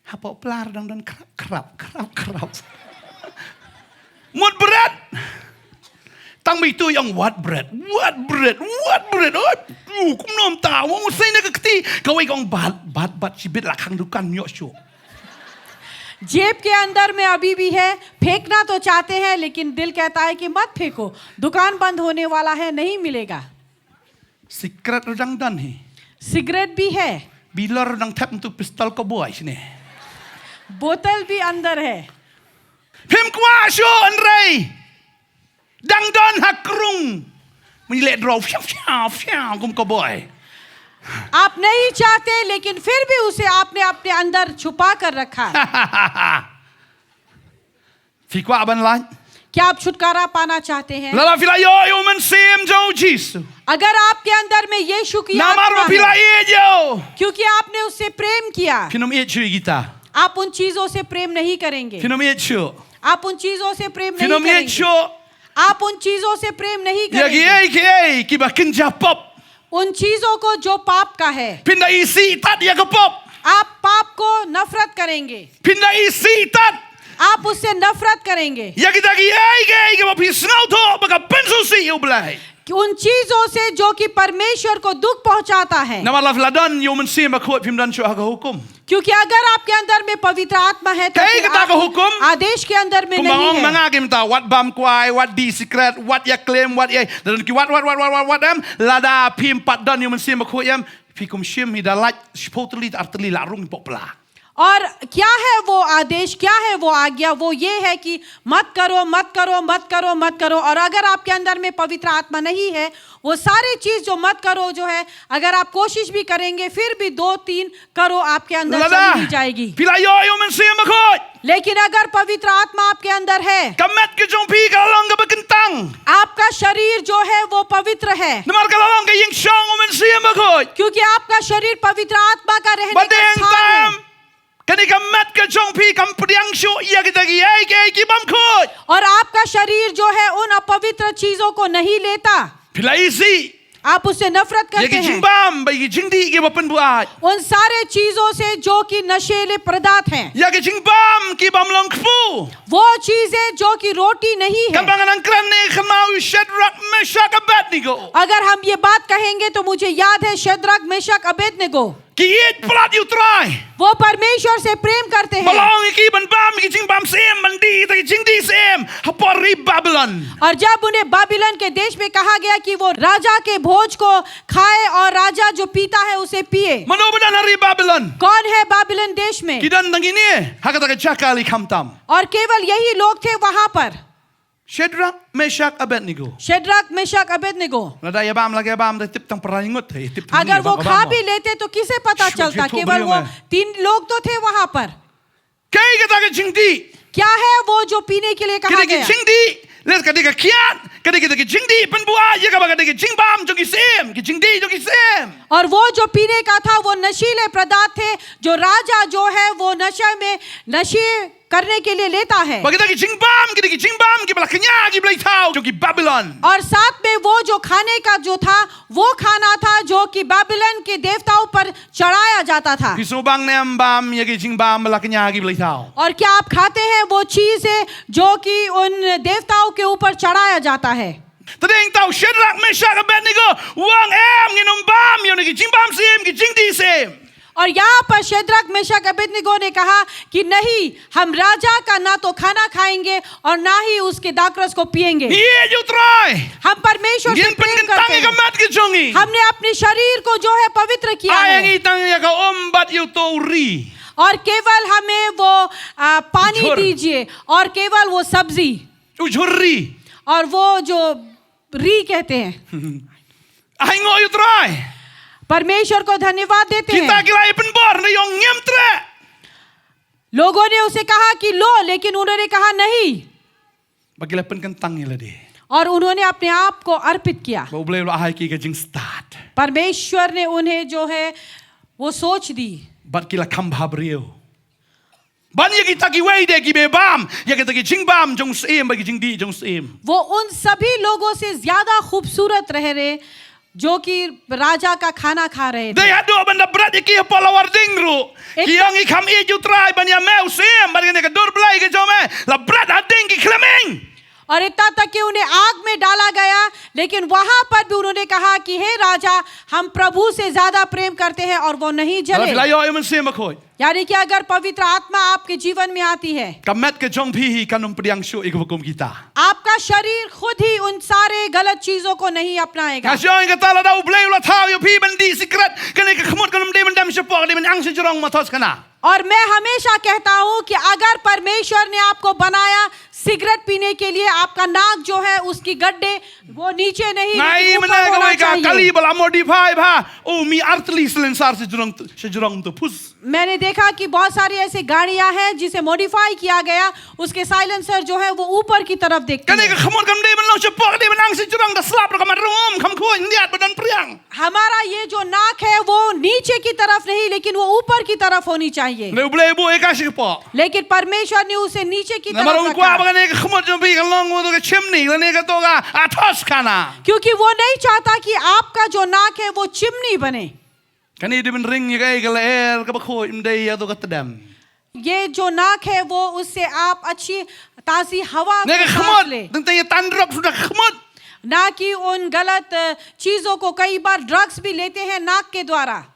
Hapoh pla ruh dang don krap krap krap krap. Mut bret. Tang ba itu ïong wat bret, wat bret, wat bret. Oi, tu kumno mynta, wa u sei na ka kti. Kawei ka ong bat bat bat, shibit la khang dukan, ïoh shuh. जेब के अंदर में अभी भी है, फेंकना तो चाहते हैं लेकिन दिल कहता है कि मत फेंको, दुकान बंद होने वाला है, नहीं मिलेगा। Sikret ruh dang don hi. सिगरेट भी है। Bilor ruh dang thep, tu pistol cowboy shane. बोतल भी अंदर है। Phim kwah shuh hynrei dang don ha krung. Mynta leh draw, phi phi phi, kum cowboy. आप नहीं चाहते, लेकिन फिर भी उसे आपने अपने अंदर छुपा कर रखा। Phi kwah ban lait? क्या आप छुटकारा पाना चाहते हैं? Lada phi la ïoh ïa u Mynsiem jong u Jisu. अगर आपके अंदर में यीशु की Namar ba आत्मा phi la है, ïeit ïa u. क्योंकि आपने उससे प्रेम किया, Phin ym ïeit shuh ïa kita. आप उन चीजों से प्रेम नहीं करेंगे। Phin ym ïeit shuh. आप उन चीजों से प्रेम Phin नहीं ym ïeit करेंगे। shuh. आप उन चीजों से प्रेम नहीं Ïa ki करेंगे। ei ki ei kiba kynja pop. उन चीजों को जो पाप का है। Phin da isih tad ïa ka pop. आप पाप को नफरत करेंगे। Phin da isih tad. आप उससे नफरत करेंगे। Ïa kita ki ei ki ei kiba phi sngewthuh ba ka pynsngewsih ïa u Blei. कि उन चीजों से जो कि परमेश्वर को दुख पहुंचाता है। Namar lada phi la don ïa u Mynsiem Bakhuid, phim don shuh ha ka hukum. क्योंकि अगर आपके अंदर में पवित्र आत्मा है, तो Kaei फिर kata आप ka hukum? आदेश के अंदर में Kumba नहीं ong ma है। nga, ki mynta wat bam kwai, wat die sikret, wat ïa claim, wat ïa, da don ki wat wat wat wat wat wat em. Lada phim pat don ïa u Mynsiem Bakhuid em, phi kum shim hi, da lait shiphew tylli ar tylli la rung hapoh pla. और क्या है वो आदेश, क्या है वो आज्ञा? वो ये है कि मत करो, मत करो, मत करो, मत करो। और अगर आपके अंदर में पवित्र आत्मा नहीं है, वो सारी चीज जो मत करो जो है, अगर आप कोशिश भी करेंगे, फिर भी दो तीन करो आपके अंदर Lada चली ही जाएगी। phi la ïoh ïa u Mynsiem Bakhuid, लेकिन अगर पवित्र आत्मा आपके अंदर है, ka met ka jong phi ka la long kaba kyntang. आपका शरीर जो है वो पवित्र है। Namar ka la long ka ïingshong u Mynsiem Bakhuid. क्योंकि आपका शरीर पवित्र आत्मा का रहने का Ba dei hangta स्थान है। em, kane ka met ka jong phi kam pdiang shuh ïa kita ki ei ki ei ki bym khuid. और आपका शरीर जो है उन अपवित्र चीजों को नहीं लेता। Phi la isih आप उससे नफरत ïa करते ki हैं। jingbam bad ïa ki jingdih kiba pynbuaid. उन सारे चीजों से जो कि नशीले पदार्थ हैं। Ïa ki jingbam ki bym long kpu. वो चीजें जो कि रोटी नहीं है। Kaba nga nang kren ne khyndiat, u Shadrak, Meshak, Abednego. अगर हम ये बात कहेंगे तो मुझे याद है शद्रक, मेशक, अबेदनगो। Ki ïeit palat ïa u Trai. वो परमेश्वर से प्रेम करते हैं। Ba la ong ïa ki ban bam ïa ki jingbam syiem, ban dih ïa ki jingdih syiem hapoh ri Babilon. और जब उन्हें बाबिलोन के देश में कहा गया कि वो राजा के भोज को खाए और राजा जो पीता है उसे पिए। Mano ba don ha ri Babilon? कौन है बाबिलोन देश में? Ki don tang kine ha kata ka jaka lei khamtam. और केवल यही लोग थे वहां पर। Shadrak, Meshak, Abednego. शद्रक, मेशक, अबेदनगो। Lada ïa bam, lada ïa bam, da tip tang para ngut, eh, tip tang अगर वो खा भी लेते तो किसे पता चलता? केवल वो तीन लोग तो थे वहां पर। Kaei kata ka jingdih? क्या है वो जो पीने के लिए कहा गया? Ka dei ka jingdih, leh ka dei ka kiad, ka dei ka jingdih pynbuaid ïa kaba ka dei ka jingbam jong ki syiem, ka jingdih jong ki syiem. और वो जो पीने का था वो नशीले पदार्थ थे, जो राजा जो है वो नशे में, नशे करने के लिए लेता है। Bad kita ki jingbam, kita ki jingbam kiba la kñia ki blei thaw jong ki Babilon. और साथ में वो जो खाने का जो था, वो खाना था जो कि बाबिलोन के देवताओं पर चढ़ाया जाता था। Phi sngewbang ne em bam ïa ki jingbam ba la kñia ki blei thaw? और क्या आप खाते हैं वो चीजें जो कि उन देवताओं के ऊपर चढ़ाया जाता है? Te dei hangta u Shadrak, Meshak, Abednego u ong em, ngin ym bam ïa une ki jingbam syiem, ki jingdih syiem. और यहाँ पर शद्रक, मेशक, अबेदनगो ने कहा कि नहीं, हम राजा का ना तो खाना खाएंगे और ना ही उसके दाखरस को पिएंगे। Ngi ïeit ïa u Trai. हम परमेश्वर से प्रेम करते हैं। Ngin pynkyntang ïa ka met ka jong ngi. हमने अपने शरीर को जो है पवित्र किया है। Ai ngi tang ïa ka um bad ïa uto u ri. और केवल हमें वो, आ, पानी दीजिए और केवल वो सब्जी। U jhur ri. और वो जो ri कहते हैं। Ai nguh ïa u Trai. परमेश्वर को धन्यवाद देते हैं। Kita ki la ïa pynbor, hynrei u ong ngim treh. लोगों ने उसे कहा कि लो, लेकिन उन्होंने कहा नहीं। Bad ki la pynkyntang ïa lade. और उन्होंने अपने आप को अर्पित किया। Bad U Blei u la ai ïa ki ka jingstad. परमेश्वर ने उन्हें जो है, वो सोच दी। Bad ki la kham bhabriew. Ban ïa kita kiwei de kiba bam ïa kita ki jingbam jong u syiem bad ki jingdih jong u syiem. वो उन सभी लोगों से ज्यादा खूबसूरत रह रहे जो कि राजा का खाना खा रहे थे। Dei haduh ban da bret ïa ki hapoh lawar ding ruh. Ki ong i kham ïeit ïa u Trai ban ïa me u syiem bad kane ka dur Blei ka jong me. La bret ha ding ki khlem ing. और इतना तक कि उन्हें आग में डाला गया, लेकिन वहां पर भी उन्होंने कहा कि हे राजा, हम प्रभु से ज्यादा प्रेम करते हैं, और वो नहीं जले। Lada phi la ïoh ïa u Mynsiem Bakhuid. यानी कि अगर पवित्र आत्मा आपके जीवन में आती है, ka met ka jong phi hi kan ym pdiang shuh ïa kiba kum kita. आपका शरीर खुद ही उन सारे गलत चीजों को नहीं अपनाएगा। Nga shu ong ïa kata, lada U Blei u la thaw ïa phi ban dih sikret, kane ka khmut kan ym dei ban dem shapoh, ka dei ban ang sha jrong, Mathaios kane. और मैं हमेशा कहता हूं कि अगर परमेश्वर ने आपको बनाया सिगरेट पीने के लिए, आपका नाक जो है उसकी गड्ढे वो नीचे नहीं, Nga ïohi mynne kawei ka kali ba la modify bha. U mih artylli silencer sha jrong, sha jrong to phus. मैंने देखा कि बहुत सारी ऐसी गाड़ियां हैं जिसे मॉडिफाई किया गया, उसके साइलेंसर जो है वो ऊपर की तरफ देखती है। Kane ka khmut kam dei ban long shapoh, ka dei ban ang sha jrong, da slap ruh ka mat rung um, kham khuid, ym dei ban don priang. हमारा ये जो नाक है वो नीचे की तरफ नहीं, लेकिन वो ऊपर की तरफ होनी चाहिए। Hynrei U Blei u buh ïa ka shapoh. लेकिन परमेश्वर ने उसे नीचे की तरफ रखा। Namar u kwah ba kane ka khmut jong phi kan long kato ka chimney lane kato ka athos khana. क्योंकि वो नहीं चाहता कि आपका जो नाक है वो चिमनी बने। Kane dei ban ring ïa kaei, ka lyer kaba khuid, ym dei ïa kato ka tdem. ये जो नाक है वो उससे आप अच्छी ताजी हवा को सांस ले। Neka khmut, tang ïa tan drok suda khmut. ना कि उन गलत, अ, चीजों को, कई बार ड्रग्स भी लेते हैं नाक के द्वारा।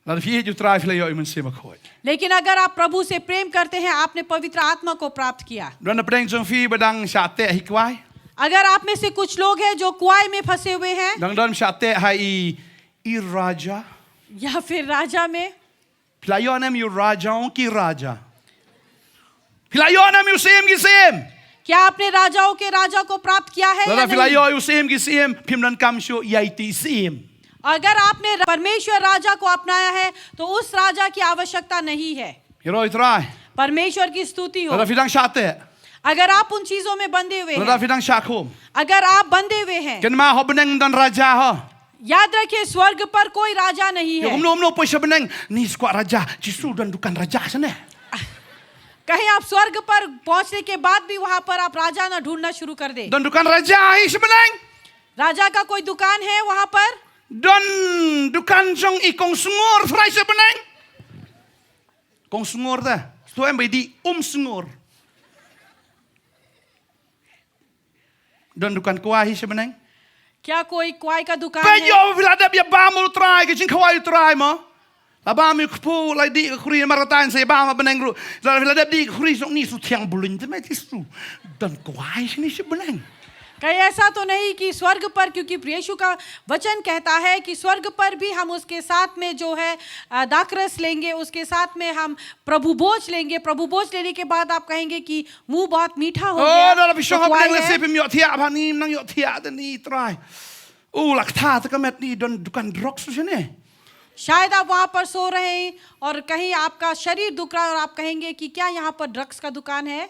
Lada phi ïeit ïa u Trai phi la ïoh ïa u Mynsiem Bakhuid. लेकिन अगर आप प्रभु से प्रेम करते हैं, आपने पवित्र आत्मा को प्राप्त किया। Don na pdeng jong phi ba dang shah teh ha i kwai. अगर आप में से कुछ लोग हैं जो कुआई में फंसे हुए हैं, dang don shah teh ha i, i raja. या फिर राजा में। Phi la ïoh ne em ïa u raja ki raja? Phi la ïoh ne em ïa u syiem ki syiem? क्या आपने राजाओं के राजा को प्राप्त किया है या नहीं? Lada phi la ïoh ïa u syiem ki syiem, phim donkam shuh ïa i ti syiem. अगर आपने र-, परमेश्वर राजा को अपनाया है, तो उस राजा की आवश्यकता नहीं है। Ïaroh ïa u Trai. परमेश्वर की स्तुति हो। Lada phi dang shah teh. अगर आप उन चीजों में बंधे हुए हैं, lada phi dang shah khum, अगर आप बंधे हुए हैं, kynmaw ha bneng ym don raja ho. याद रखिए, स्वर्ग पर कोई राजा नहीं है। Ïa kumno kumno poi sha bneng, ngi shu kwah raja, Jisu don dukan raja shane. कहीं आप स्वर्ग पर पहुंचने के बाद भी वहां पर आप राजा ना ढूंढना शुरू कर दें। Don dukan raja hi sha bneng? राजा का कोई दुकान है वहां पर? Don dukan jong i kong sngur trai sha bneng? Kong sngur te, sngewthuh em ba i dei um sngur. Don dukan kwai hi sha bneng? क्या कोई क्वाई का दुकान है? Peit ïoh phi la dep ïa bam u Trai, ka jingkwah u Trai mo. La bam ïa u kpu, la dih ka khuri, namar kata ngin sa ïa bam ha bneng ruh. Lada phi la dep dih ka khuri, sngewthuh ngi shu thiang bluiñ te, me Jisu. Don kwai shane sha bneng. कहीं ऐसा तो नहीं कि स्वर्ग पर, क्योंकि यीशु का वचन कहता है कि स्वर्ग पर भी हम उसके साथ में जो है, अ, दाखरस लेंगे, उसके साथ में हम प्रभु भोज लेंगे। प्रभु भोज लेने के बाद आप कहेंगे कि मुंह बहुत मीठा हो गया। Oh, lada phi shong ha bneng lehse phim ïohthiah bha, ngi ym nang ïohthiah de ngi Trai. U la ktah te ka met, ngi don dukan drugs shane. शायद आप वहां पर सो रहे हैं और कहीं आपका शरीर दुख रहा है और आप कहेंगे कि क्या यहाँ पर ड्रग्स का दुकान है?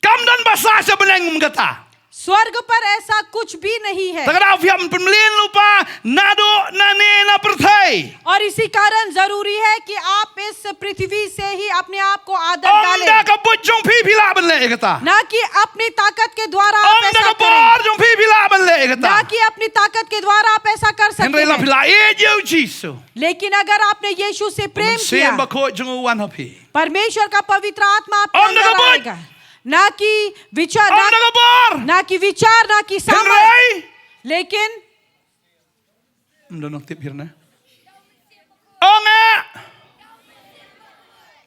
Kam don ba sah sha bneng kum kata. स्वर्ग पर ऐसा कुछ भी नहीं है। Te ka daw phi hap ban pynmlien lypa naduh nane na pyrthei. और इसी कारण जरूरी है कि आप इस पृथ्वी से ही अपने आप को आदत डालें। Ym da ka buit jong phi phi lah ban leh ïa kata. ना कि अपनी ताकत के द्वारा आप ऐसा करें। Ym da ka bor jong phi phi lah ban leh ïa kata. ना कि अपनी ताकत के द्वारा आप ऐसा कर सकते हैं। Hynrei lada phi la ïeit ïa u Jisu, लेकिन अगर आपने यीशु से प्रेम किया, u Mynsiem Bakhuid jong u wan ha phi. परमेश्वर का पवित्र आत्मा आपके अंदर आएगा। Ym da ka buit. ना कि विचार, ना, ym da ka bor. ना कि विचार, ना कि सामर्थ। Hynrei, लेकिन ym don nongtip hi ne. Ong eh.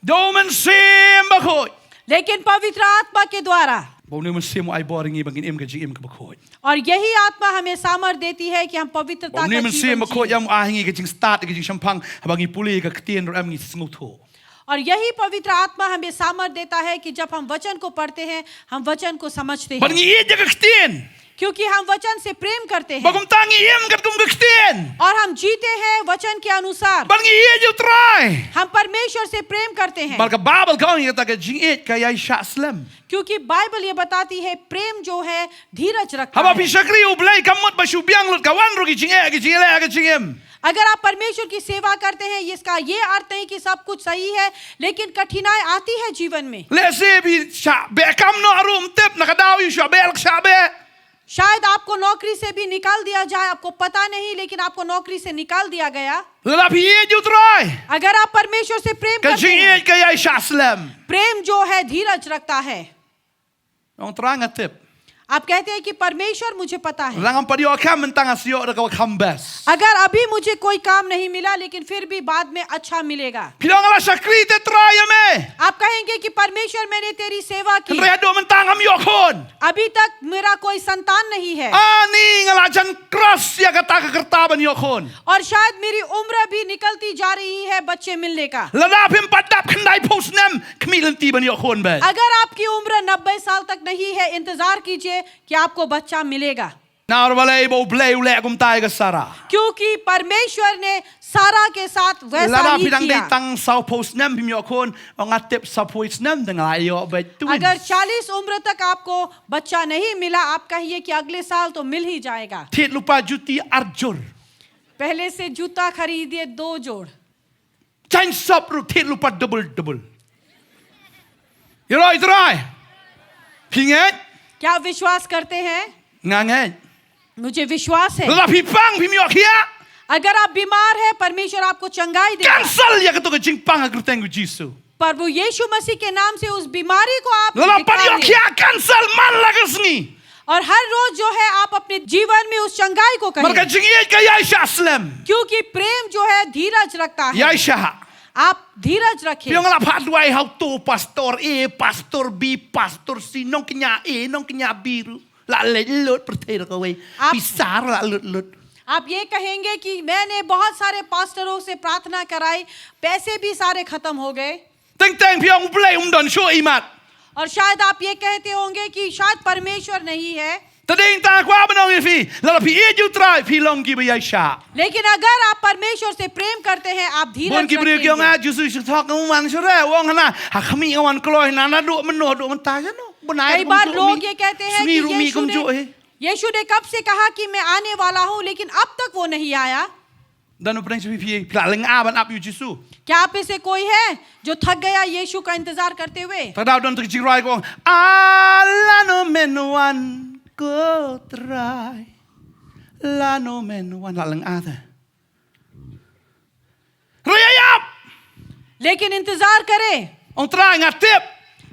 Da u Mynsiem Bakhuid. लेकिन पवित्र आत्मा के द्वारा। Ba une u Mynsiem u ai bor ïa ngi ba ngin im ka jingim kaba khuid. और यही आत्मा हमें सामर्थ देती है कि हम पवित्रता का जीवन जिएं। Ba une u Mynsiem Bakhuid u ai ha ngi ka jingstad, ka jingshemphang, haba ngi pule ka ktien ruh em ngi sngewthuh. और यही पवित्र आत्मा हमें सामर्थ देता है कि जब हम वचन को पढ़ते हैं, हम वचन को समझते हैं। Ba ngi ïeit ïa ka ktien. क्योंकि हम वचन से प्रेम करते हैं। Ba kumta ngi im katkum ka ktien. और हम जीते हैं वचन के अनुसार। Ba ngi ïeit ïa U Trai. हम परमेश्वर से प्रेम करते हैं। Namar ka Baibl ka ong ïa kata ka jingïeit ka ïaishah slem. क्योंकि बाइबल ये बताती है, प्रेम जो है, धीरज रखता Haba है। phi shakri U Blei kam mut ba shu biang lut, ka wan ruh ki jingeh, ki jingeh, ki jingim. अगर आप परमेश्वर की सेवा करते हैं, इसका ये अर्थ नहीं कि सब कुछ सही है, लेकिन कठिनाई आती है जीवन में। Lehse phi shah beh kam noh ruh ym tip, na ka daw ïa shu beh lak shah beh. शायद आपको नौकरी से भी निकाल दिया जाए, आपको पता नहीं, लेकिन आपको नौकरी से निकाल दिया गया। Lada phi ïeit ïa U Trai. अगर आप परमेश्वर से प्रेम Ka करते हैं, jingïeit ka ïaishah slem. प्रेम जो है, धीरज रखता है। Ong Trai nga tip. आप कहते हैं कि परमेश्वर, मुझे पता है। Lada ngam pat ïoh kam mynta nga sa ïoh da kaba kham best. अगर अभी मुझे कोई काम नहीं मिला, लेकिन फिर भी बाद में अच्छा मिलेगा। Phi ong nga la shakri te Trai ïa me. आप कहेंगे कि परमेश्वर, मैंने तेरी सेवा की। Hynrei haduh mynta ngam ïoh khun. अभी तक मेरा कोई संतान नहीं है। Ani nga la jan cross ïa kata ka rta ban ïoh khun. और शायद मेरी उम्र भी निकलती जा रही है बच्चे मिलने का। Lada phim pat dap khyndai phew snem, khmih lynti ban ïoh khun beit. अगर आपकी उम्र नब्बे साल तक नहीं है, इंतजार कीजिए कि आपको बच्चा मिलेगा। Namar balei? Ba U Blei u leh kumta ïa ka Sara. क्योंकि परमेश्वर ने सारा के साथ वैसा Lada ही phi dang dei किया। tang saw phew snem phim ïoh khun, ong nga tip saw phew snem te nga la ïoh beit twins. अगर चालीस उम्र तक आपको बच्चा नहीं मिला, आप कहिए कि अगले साल तो मिल ही जाएगा। Thied lypa juti ar jur. पहले से जूता खरीदिए दो जोड़। Jaiñ sop ruh thied lypa double double. Ïaroh ïa U Trai. Phi ngeit? क्या आप विश्वास करते हैं? Nga ngeit. मुझे विश्वास है। Lada phi pang phim ïoh khiah. अगर आप बीमार हैं, परमेश्वर आपको चंगाई देगा। Cancel ïa kato ka jingpang ha ka kyrteng U Jisu. प्रभु यीशु मसीह के नाम से उस बीमारी को आप Lada pang ïoh निकालिए। Khiah, cancel man la ka sngi. और हर रोज जो है, आप अपने जीवन में उस चंगाई को कहें। Namar ka jingïeit ka ïaishah slem. क्योंकि प्रेम जो है, धीरज रखता है। Ïaishah. आप धीरज रखें। Phi ong nga la phah duwai ha uto u pastor A, pastor B, pastor C, nongkñia A, nongkñia B ruh. La leit lut pyrthei ruh kawei. आप Pisa ruh la lut lut. आप ये कहेंगे कि मैंने बहुत सारे पास्टरों से प्रार्थना कराई, पैसे भी सारे खत्म हो गए। Teng teng phi ong U Blei um don shuh, imat. और शायद आप ये कहते होंगे कि शायद परमेश्वर नहीं है। Te dei nangta nga kwah ban ong ïa phi, lada phi ïeit ïa U Trai phi long kiba ïaishah. लेकिन अगर आप परमेश्वर से प्रेम करते हैं, आप धीरज रखेंगे। Bun ki briew ki ong, ah, Jisu shu thok, nga wan shuh re, u ong hana, ha khmih nga wan kloi, hana naduh mynno haduh mynta, ïa no. Bun ai कई बार लोग ये कहते हैं कि यीशु ने, यीशु ने कब से कहा कि मैं आने वाला हूँ, लेकिन अब तक वो नहीं आया। Don u pdeng sha phi, phi la lynga ban ap ïa U Jisu. क्या आप में से कोई है जो थक गया यीशु का इंतजार करते हुए? Te da don te ka jingrwai ka ong, ah, lano men wan ko Trai. Lano men wan, la lynga te. Hynrei ïa ap. लेकिन इंतजार करें। Ong Trai, nga tip.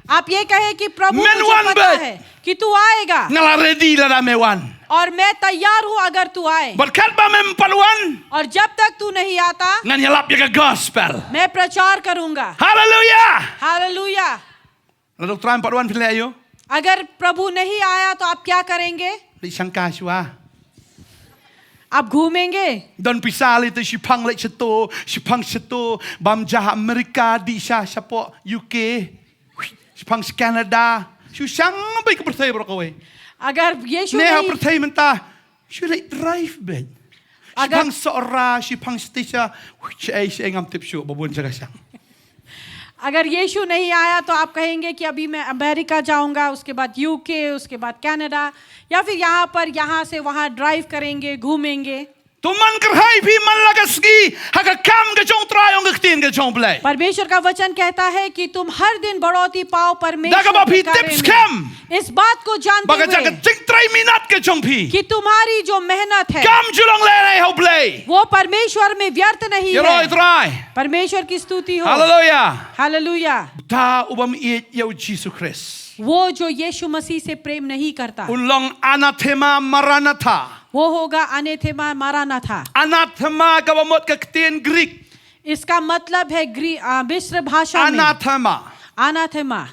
आप ये कहें कि प्रभु, मुझे पता है कि तू आएगा। Men wan beit. Nga la ready lada me wan. और मैं तैयार हूँ अगर तू आए। Bad katba mem pat wan. और जब तक तू नहीं आता, ngan ïalap ïa ka gospel. मैं प्रचार करूँगा। Hallelujah. हालेलुया। Lada U Trai um pat wan phin leh aïu? अगर प्रभु नहीं आया तो आप क्या करेंगे? Leit shangkai shuwa. आप घूमेंगे? Don pisa lei te shiphang leit shato, shiphang shato, bam ja ha America, dih sha shapoh U K. Shiphang sha Canada. Shu shang beit ka pyrthei baroh kawei. अगर यीशु नहीं, ne ha pyrthei mynta. Shu leit drive beit. अगर shiphang Sohra, shiphang shatei sha, shaei shaei ngam tip shuh, ba bun jaka shang. अगर यीशु नहीं आया तो आप कहेंगे कि अभी मैं अमेरिका जाऊंगा, उसके बाद यूके, उसके बाद कनाडा, या फिर यहाँ पर, यहाँ से वहाँ ड्राइव करेंगे, घूमेंगे। To man kyrhai phi man la ka sngi ha ka kam ka jong U Trai, ong ka ktien ka jong U Blei. परमेश्वर का वचन कहता है कि तुम हर दिन बढ़ोतरी पाओ परमेश्वर के कार्य में। Da kaba phi tip skhem. इस बात को जानते हुए ba ka jaka jingtrei minot ka jong phi, कि तुम्हारी जो मेहनत है, kam ju long lehrain ha U Blei, वो परमेश्वर में व्यर्थ नहीं है। Ïaroh ïa U Trai. परमेश्वर की स्तुति हो। Hallelujah. हालेलुया। Da u bym ïeit ïa U Jisu Khrist, वो जो यीशु मसीह से प्रेम नहीं करता, un long anathema maranatha. वो होगा अनाथेमा मारानाथा। Anathema kaba mut ka ktien Greek. इसका मतलब है ग्री-, अ, मिस्र भाषा में। Anathema. अनाथेमा।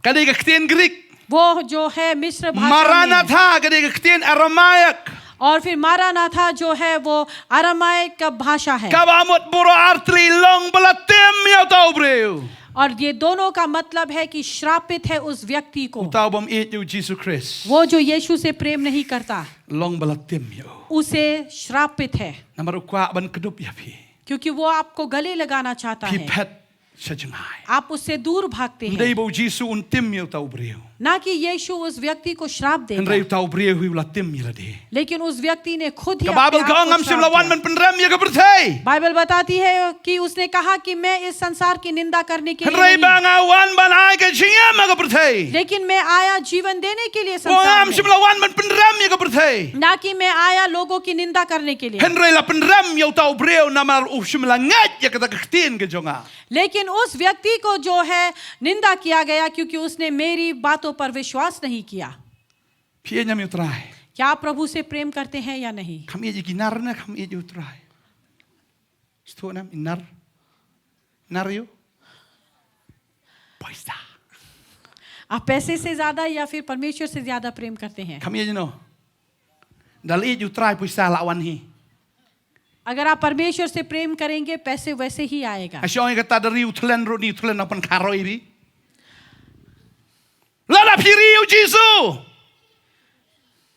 Ka dei ka ktien Greek. वो जो है मिस्र भाषा में। Maranatha ka dei ka ktien Aramaic. और फिर मारानाथा जो है वो अरामाइक का भाषा है। Kaba mut baroh artylli long ba la tim ïa uta u briew. और ये दोनों का मतलब है कि श्रापित है उस व्यक्ति को। Uta u bym ïeit ïa u Jisu Khrist. वो जो यीशु से प्रेम नहीं करता, long ba la tim ïa u. उसे श्रापित है। Namar u kwah ban kdup ïa phi. क्योंकि वो आपको गले लगाना चाहता है। Phi phet sha jngai. आप उससे दूर भागते हैं। Ym dei ba u Jisu un tim ïa uta u briew. ना कि यीशु उस व्यक्ति को श्राप देगा। Hynrei uta u briew hi u la tim ïa lade. लेकिन उस व्यक्ति ने खुद ही Ka Baibl ka ong, ngam shym la wan ban pynrem ïa ka pyrthei. बाइबल बताती है कि उसने कहा कि मैं इस संसार की निंदा करने के लिए नहीं, Hynrei ba nga wan ban ai ka jingim ha ka pyrthei. लेकिन मैं आया जीवन देने के लिए संसार में। Ngam shym la wan ban pynrem ïa ka pyrthei. ना कि मैं आया लोगों की निंदा करने के लिए। Hynrei la pynrem ïa uta u briew namar u shym la ngeit ïa kata ka ktien ka jong nga. लेकिन उस व्यक्ति को जो है निंदा किया गया, क्योंकि उसने मेरी बातों पर विश्वास नहीं किया। Phi ïeit ne em ïa u Trai? क्या आप प्रभु से प्रेम करते हैं या नहीं? Kham ïeit ïa ki nar ne kham ïeit ïa u Trai? Sngewthuh ne em, i nar? Nar ïa u? Poisa. आप पैसे से ज्यादा या फिर परमेश्वर से ज्यादा प्रेम करते हैं? Kham ïeit ïa no? Da la ïeit ïa u Trai, poisa lah wan hi. अगर आप परमेश्वर से प्रेम करेंगे, पैसे वैसे ही आएगा। Nga shu ong ïa kata, da ri u thlen ruh, ni u thlen na pynkhar ïa phi. Lada phi ri ïa u Jisu,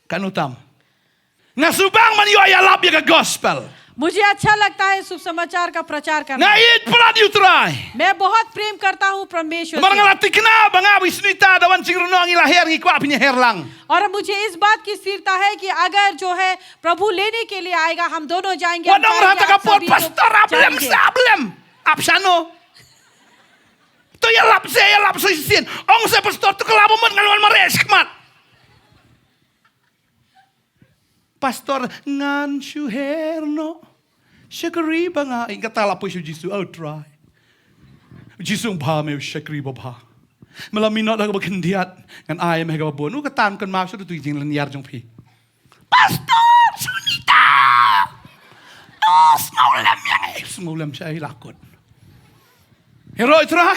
katno tam. Nga sngewbang ban ïoh ïalap ïa ka gospel. मुझे अच्छा लगता है शुभ समाचार का प्रचार करना। Nga ïeit palat ïa u Trai. मैं बहुत प्रेम करता हूँ परमेश्वर से। Namar nga la thikna ba nga bad i Sunita da wan jingrnong ngi la her, ngi kwah phin ïaher lang. और मुझे इस बात की स्थिरता है कि अगर जो है प्रभु लेने के लिए आएगा, हम दोनों जाएंगे, हम Wat ong rah ta ka por, pastor, ap lem sa, ap lem. Ap shano? To ïalap se, ïalap sa shisien. Ong se pastor, to kylla ba mut, ngan wan mareh shakhmat. Pastor, ngan shu her noh. Shakri ba nga, ïa kata la poi sha u Jisu, oh Trai. Jisu bha, me u shakri ba bha. Me la minot ha kaba khyndiat, ngan ai me ha kaba bun. U kata kan ma shu tu jinglynñiar jong phi. Pastor Sunita. To sngewlem ïa nga, sngewlem sha i la kut. Hero i Trai.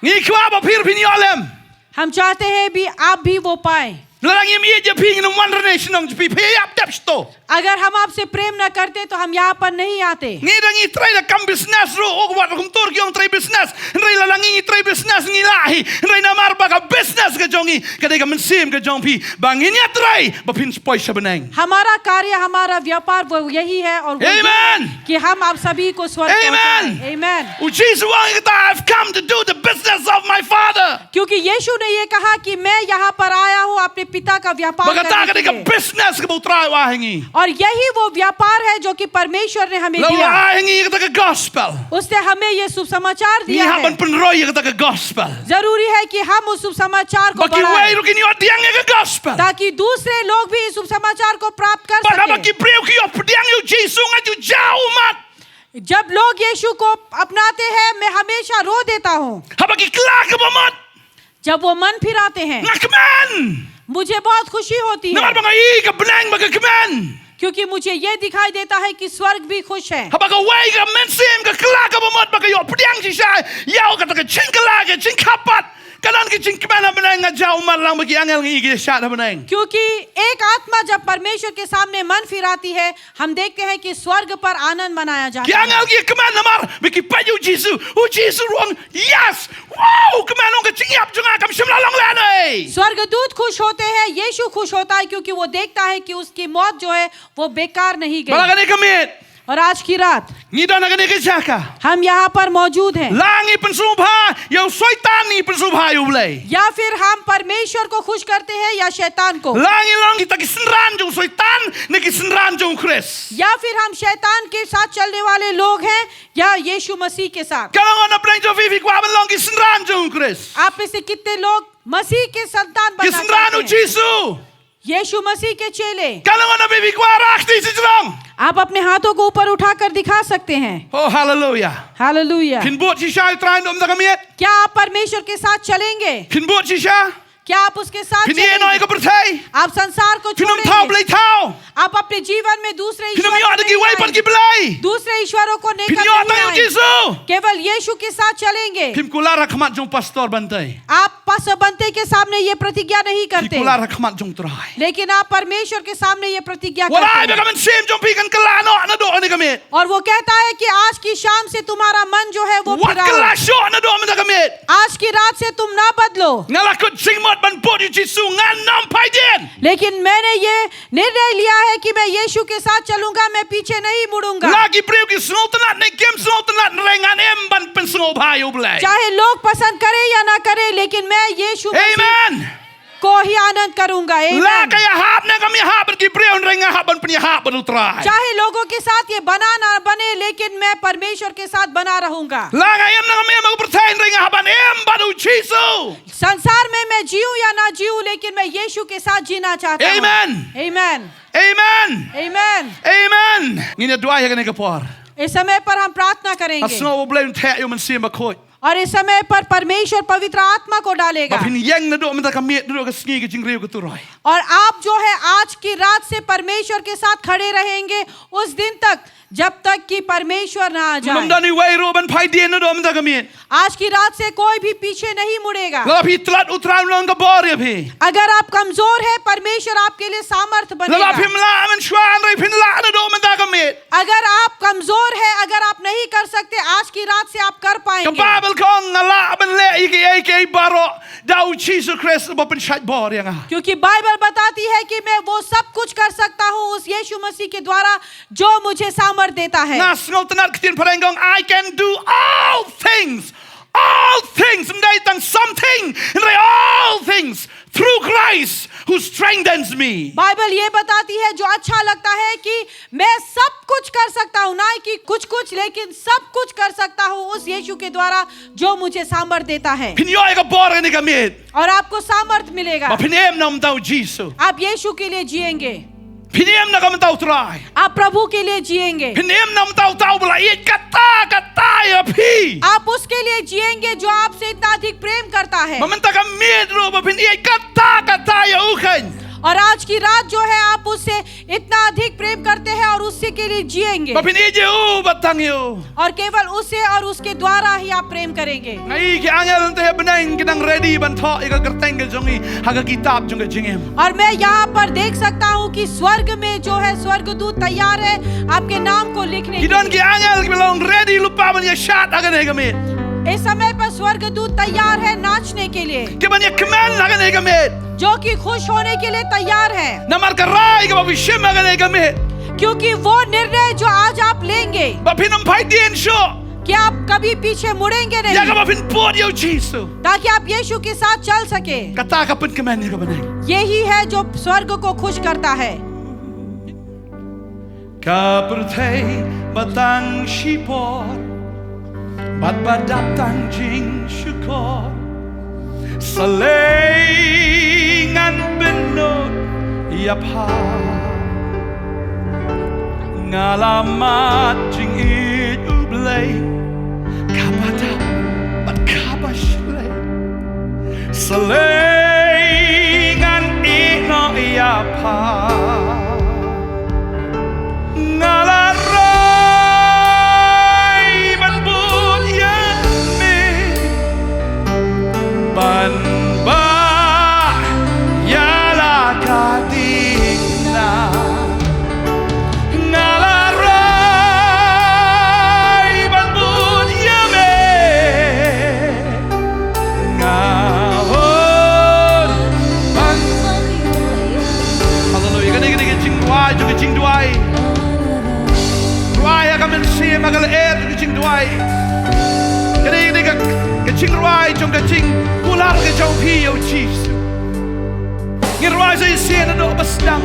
Ngi kwah ba phi ruh phin ïoh lem. हम चाहते हैं भी आप भी वो पाए। Lada ngim ïeit ïa phi ngin ym wan rne shnong jong phi, phi ïap dep shto. अगर हम आपसे प्रेम न करते तो हम यहाँ पर नहीं आते। Ngi da ngi trei da kam business ruh, u wat kumtur ki ong trei business. Hynrei lada ngi ngi trei business ngi lah hi. Hynrei namar ba ka business ka jong ngi ka dei ka mynsiem ka jong phi. Ba ngin ïatrei ba phin poi sha bneng. हमारा कार्य, हमारा व्यापार वो यही है और वो यही है Amen. कि हम आप सभी को स्वर्ग Amen. पहुंचाएं। Amen. U Jisu u ong ïa kata, I've come to do the business of my Father. क्योंकि यीशु ने ये कहा कि मैं यहाँ पर आया हूँ अपने पिता का व्यापार Ba kata करने ka के dei ka लिए। business kaba u Trai u ai ha ngi. और यही वो व्यापार है जो कि परमेश्वर ने हमें Lada u दिया। ai ha ngi ïa kata ka gospel. उसने हमें ये शुभ समाचार Ngi दिया hap है। ban pynroi ïa kata ka gospel. जरूरी है कि हम उस शुभ समाचार को Ba kiwei बढ़ाएं, ruh kin ïoh pdiang ïa ka gospel. ताकि दूसरे लोग भी इस शुभ समाचार को प्राप्त कर Bad haba सकें। ki briew ki ïoh pdiang ïa u Jisu, nga ju jaw ummat. जब लोग यीशु को अपनाते हैं, मैं हमेशा रो देता हूँ। Haba ki kylla ka bamut. जब वो मन फिराते हैं, Nga kmen. मुझे बहुत खुशी होती है। Namar ba nga i ka bneng ba ka kmen. क्योंकि मुझे ये दिखाई देता है कि स्वर्ग भी खुश है। Haba kawei ka mynsiem ka kylla ka bamut ba ka ïoh pdiang shisha ïa kata ka jingkylla, ka jingkhapat. Ka don ka jingkmen ha bneng, nga jaw ummat lang ba ki angel ngi ki ïashad ha bneng. क्योंकि एक आत्मा जब परमेश्वर के सामने मन फिराती है, हम देखते हैं कि स्वर्ग पर आनंद मनाया जाता है। Ki angel ki kmen namar ba ki peit ïa u Jisu. U Jisu u ong, yes. Wow, kmen, ong ka jingïap jong nga kam shym la long lehnohei. स्वर्गदूत खुश होते हैं, यीशु खुश होता है, क्योंकि वो देखता है कि उसकी मौत जो है, वो बेकार नहीं गई। Bad ha kane ka miet. और आज की रात Ngi don ha kane ka jaka. हम यहाँ पर मौजूद हैं। La ngi pynsngewbha ïa u Soitan ne ngi pynsngewbha ïa u Blei. या फिर हम परमेश्वर को खुश करते हैं या शैतान को। La ngi long kita ki synran jong u Soitan ne ki synran jong u Khrist. या फिर हम शैतान के साथ चलने वाले लोग हैं या यीशु मसीह के साथ। Katno ngut na pdeng jong phi phi kwah ban long ki synran jong u Khrist? आप में से कितने लोग मसीह के संतान बनना चाहते हैं? Ki synran u Jisu. यीशु मसीह के चेले। Katno ngut na phi phi kwah rah kti sha shnong? आप अपने हाथों को ऊपर उठाकर दिखा सकते हैं। Oh, hallelujah. हालेलुया। Phin bud shisha ïa u Trai ynda ym don ka miet? क्या आप परमेश्वर के साथ चलेंगे? Phin bud shisha? क्या आप उसके साथ चलेंगे? Phin ïehnoh ïa ka pyrthei? आप संसार को छोड़ेंगे? Phin ym thaw Blei thaw? आप अपने जीवन में दूसरे ईश्वर को नहीं आए। Phin ym ïoh da kiwei pat ki blei. दूसरे ईश्वरों को लेकर नहीं आए। Phin ïoh tang ïa u Jisu. केवल यीशु के साथ चलेंगे। Phim kular ha khmat jong Pastor Bantei. आप पास्टर बंते के सामने ये प्रतिज्ञा नहीं करते। Phi kular ha khmat jong U Trai. लेकिन आप परमेश्वर के साmne ये प्रतिज्ञा करते हैं। Wat ai ba ka mynsiem jong phi kan kylla noh naduh kane ka miet. और वो कहता है कि आज की शाम से तुम्हारा मन जो है वो फिराव। Wat kylla shuh naduh mynta ka miet. आज की रात से तुम ना बदलो। Nga la kut jingmut ban bud ïa u Jisu, ngan ym phai dien. लेकिन मैंने ये निर्णय लिया है कि मैं यीशु के साथ चलूंगा, मैं पीछे नहीं मुड़ूंगा। La ki briew ki sngewtynnad ne kim sngewtynnad, hynrei ngan im ban pynsngewbha ïa U Blei. चाहे लोग पसंद करें या ना करें, लेकिन मैं यीशु मसीह को ही आनंद करूंगा। Amen. La ka ïahap ne kam ïahap bad ki briew, hynrei nga hap ban pynïahap bad U Trai. चाहे लोगों के साथ ये बना ना बने, लेकिन मैं परमेश्वर के साथ बना रहूंगा। La nga im ne kam im ha ka pyrthei, hynrei nga hap ban im bad U Jisu. संसार में मैं जीऊं या ना जीऊं, लेकिन मैं यीशु के साथ जीना चाहता हूँ। Amen. Amen. Amen. Amen. Amen. Ngin ïa duwai ha kane ka por. इस समय पर हम प्रार्थना करेंगे। Nga sngew U Blei un theh ïa u Mynsiem Bakhuid. और इस समय पर परमेश्वर पवित्र आत्मा को डालेगा। Ba phin ïeng naduh mynta ka miet, naduh ka sngi, ka jingriew ka turoi. और आप जो है आज की रात से परमेश्वर के साथ खड़े रहेंगे उस दिन तक, जब तक कि परमेश्वर ना आ जाए। Ym don uwei ruh ban phai dien naduh mynta ka miet. आज की रात से कोई भी पीछे नहीं मुड़ेगा। Lada phi tlot, U Trai un long ka bor ïa phi. अगर आप कमजोर हैं, परमेश्वर आपके लिए सामर्थ बनेगा। Lada phim lah mynshuwa, hynrei phin lah naduh mynta ka miet. अगर आप कमजोर हैं, अगर आप नहीं कर सकते, आज की रात से आप कर पाएंगे। Ka Baibl ka ong, nga lah ban leh ïa kiei kiei baroh da U Jisu Khrist uba pynshait bor ïa nga. क्योंकि बाइबल बताती है कि मैं वो सब कुछ कर सकता हूँ उस यीशु मसीह के द्वारा जो मुझे सामर्थ देता है। Nga sngewtynnad ka ktien phareng ka ong, I can do all things. All things, ym dei tang something, hynrei all things through Christ who strengthens me. बाइबल ये बताती है, जो अच्छा लगता है कि मैं सब कुछ कर सकता हूँ, ना कि कुछ कुछ, लेकिन सब कुछ कर सकता हूँ उस यीशु के द्वारा जो मुझे सामर्थ देता है। Phin ïoh ïa ka bor kane ka miet. और आपको सामर्थ मिलेगा। Ba phin im na ka bynta U Jisu. आप यीशु के लिए जिएंगे। Phin im na ka bynta U Trai. आप प्रभु के लिए जिएंगे। Phin im na ka bynta uta uba la ïeit katta katta ïa phi. आप उसके लिए जिएंगे जो आपसे इतना अधिक प्रेम करता है। Ba mynta ka miet ruh ba phin ïeit katta katta ïa u khein. और आज की रात जो है आप उससे इतना अधिक प्रेम करते हैं और उसी के लिए जिएंगे। Ba phin ïeit ïa u bad tang ïa u. और केवल उसे और उसके द्वारा ही आप प्रेम करेंगे। Nga i ki angel hangtei ha bneng ki dang ready ban thoh ïa ka kyrteng ka jong ngi ha ka kitab jong ka jingim. और मैं यहाँ पर देख सकता हूँ कि स्वर्ग में जो है स्वर्गदूत तैयार है आपके नाम को लिखने के लिए। Ki don ki angel kiba long ready lypa ban ïashad ha kane ka miet. इस समय पर स्वर्गदूत तैयार है नाचने के लिए। Ki ban ïakmen ha kane ka miet. जो कि खुश होने के लिए तैयार है। Namar ka rai kaba phi shim ha kane ka miet. क्योंकि वो निर्णय जो आज आप लेंगे, ba phin ym phai dien shuh, कि आप कभी पीछे मुड़ेंगे नहीं, ïa kaba phin bud ïa U Jisu, ताकि आप यीशु के साथ चल सके। Kata ka pynkmen ïa ka bneng. यही है जो स्वर्ग को खुश करता है। Ka pyrthei ba tang shipor bad ba dap tang jingshukor, sa lei ngan bynnud ïa pha. Nga la mad jingïeit U Blei, kaba dap bad kaba shlei. Sa lei ngan ïehnoh ïa pha. Nga la rai ban bud ïa me, ban bah ïa la ka dikna. Nga la rai ban bud ïa me. Nga hon ban. Haleluia. Kane ka dei ka jingrwai jong ka jingduwai. Rwai ha ka mynsiem, ha ka lyer jong ka jingduwai. Kane ka dei ka, ka jingrwai jong ka jingkular ka jong phi ïa U Jisu. Ngin rwai sa shisien naduh ba sdang.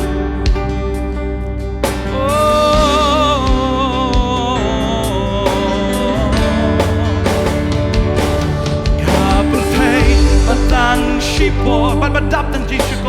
Ka pyrthei ba tang shipor bad ba dap tang Jisu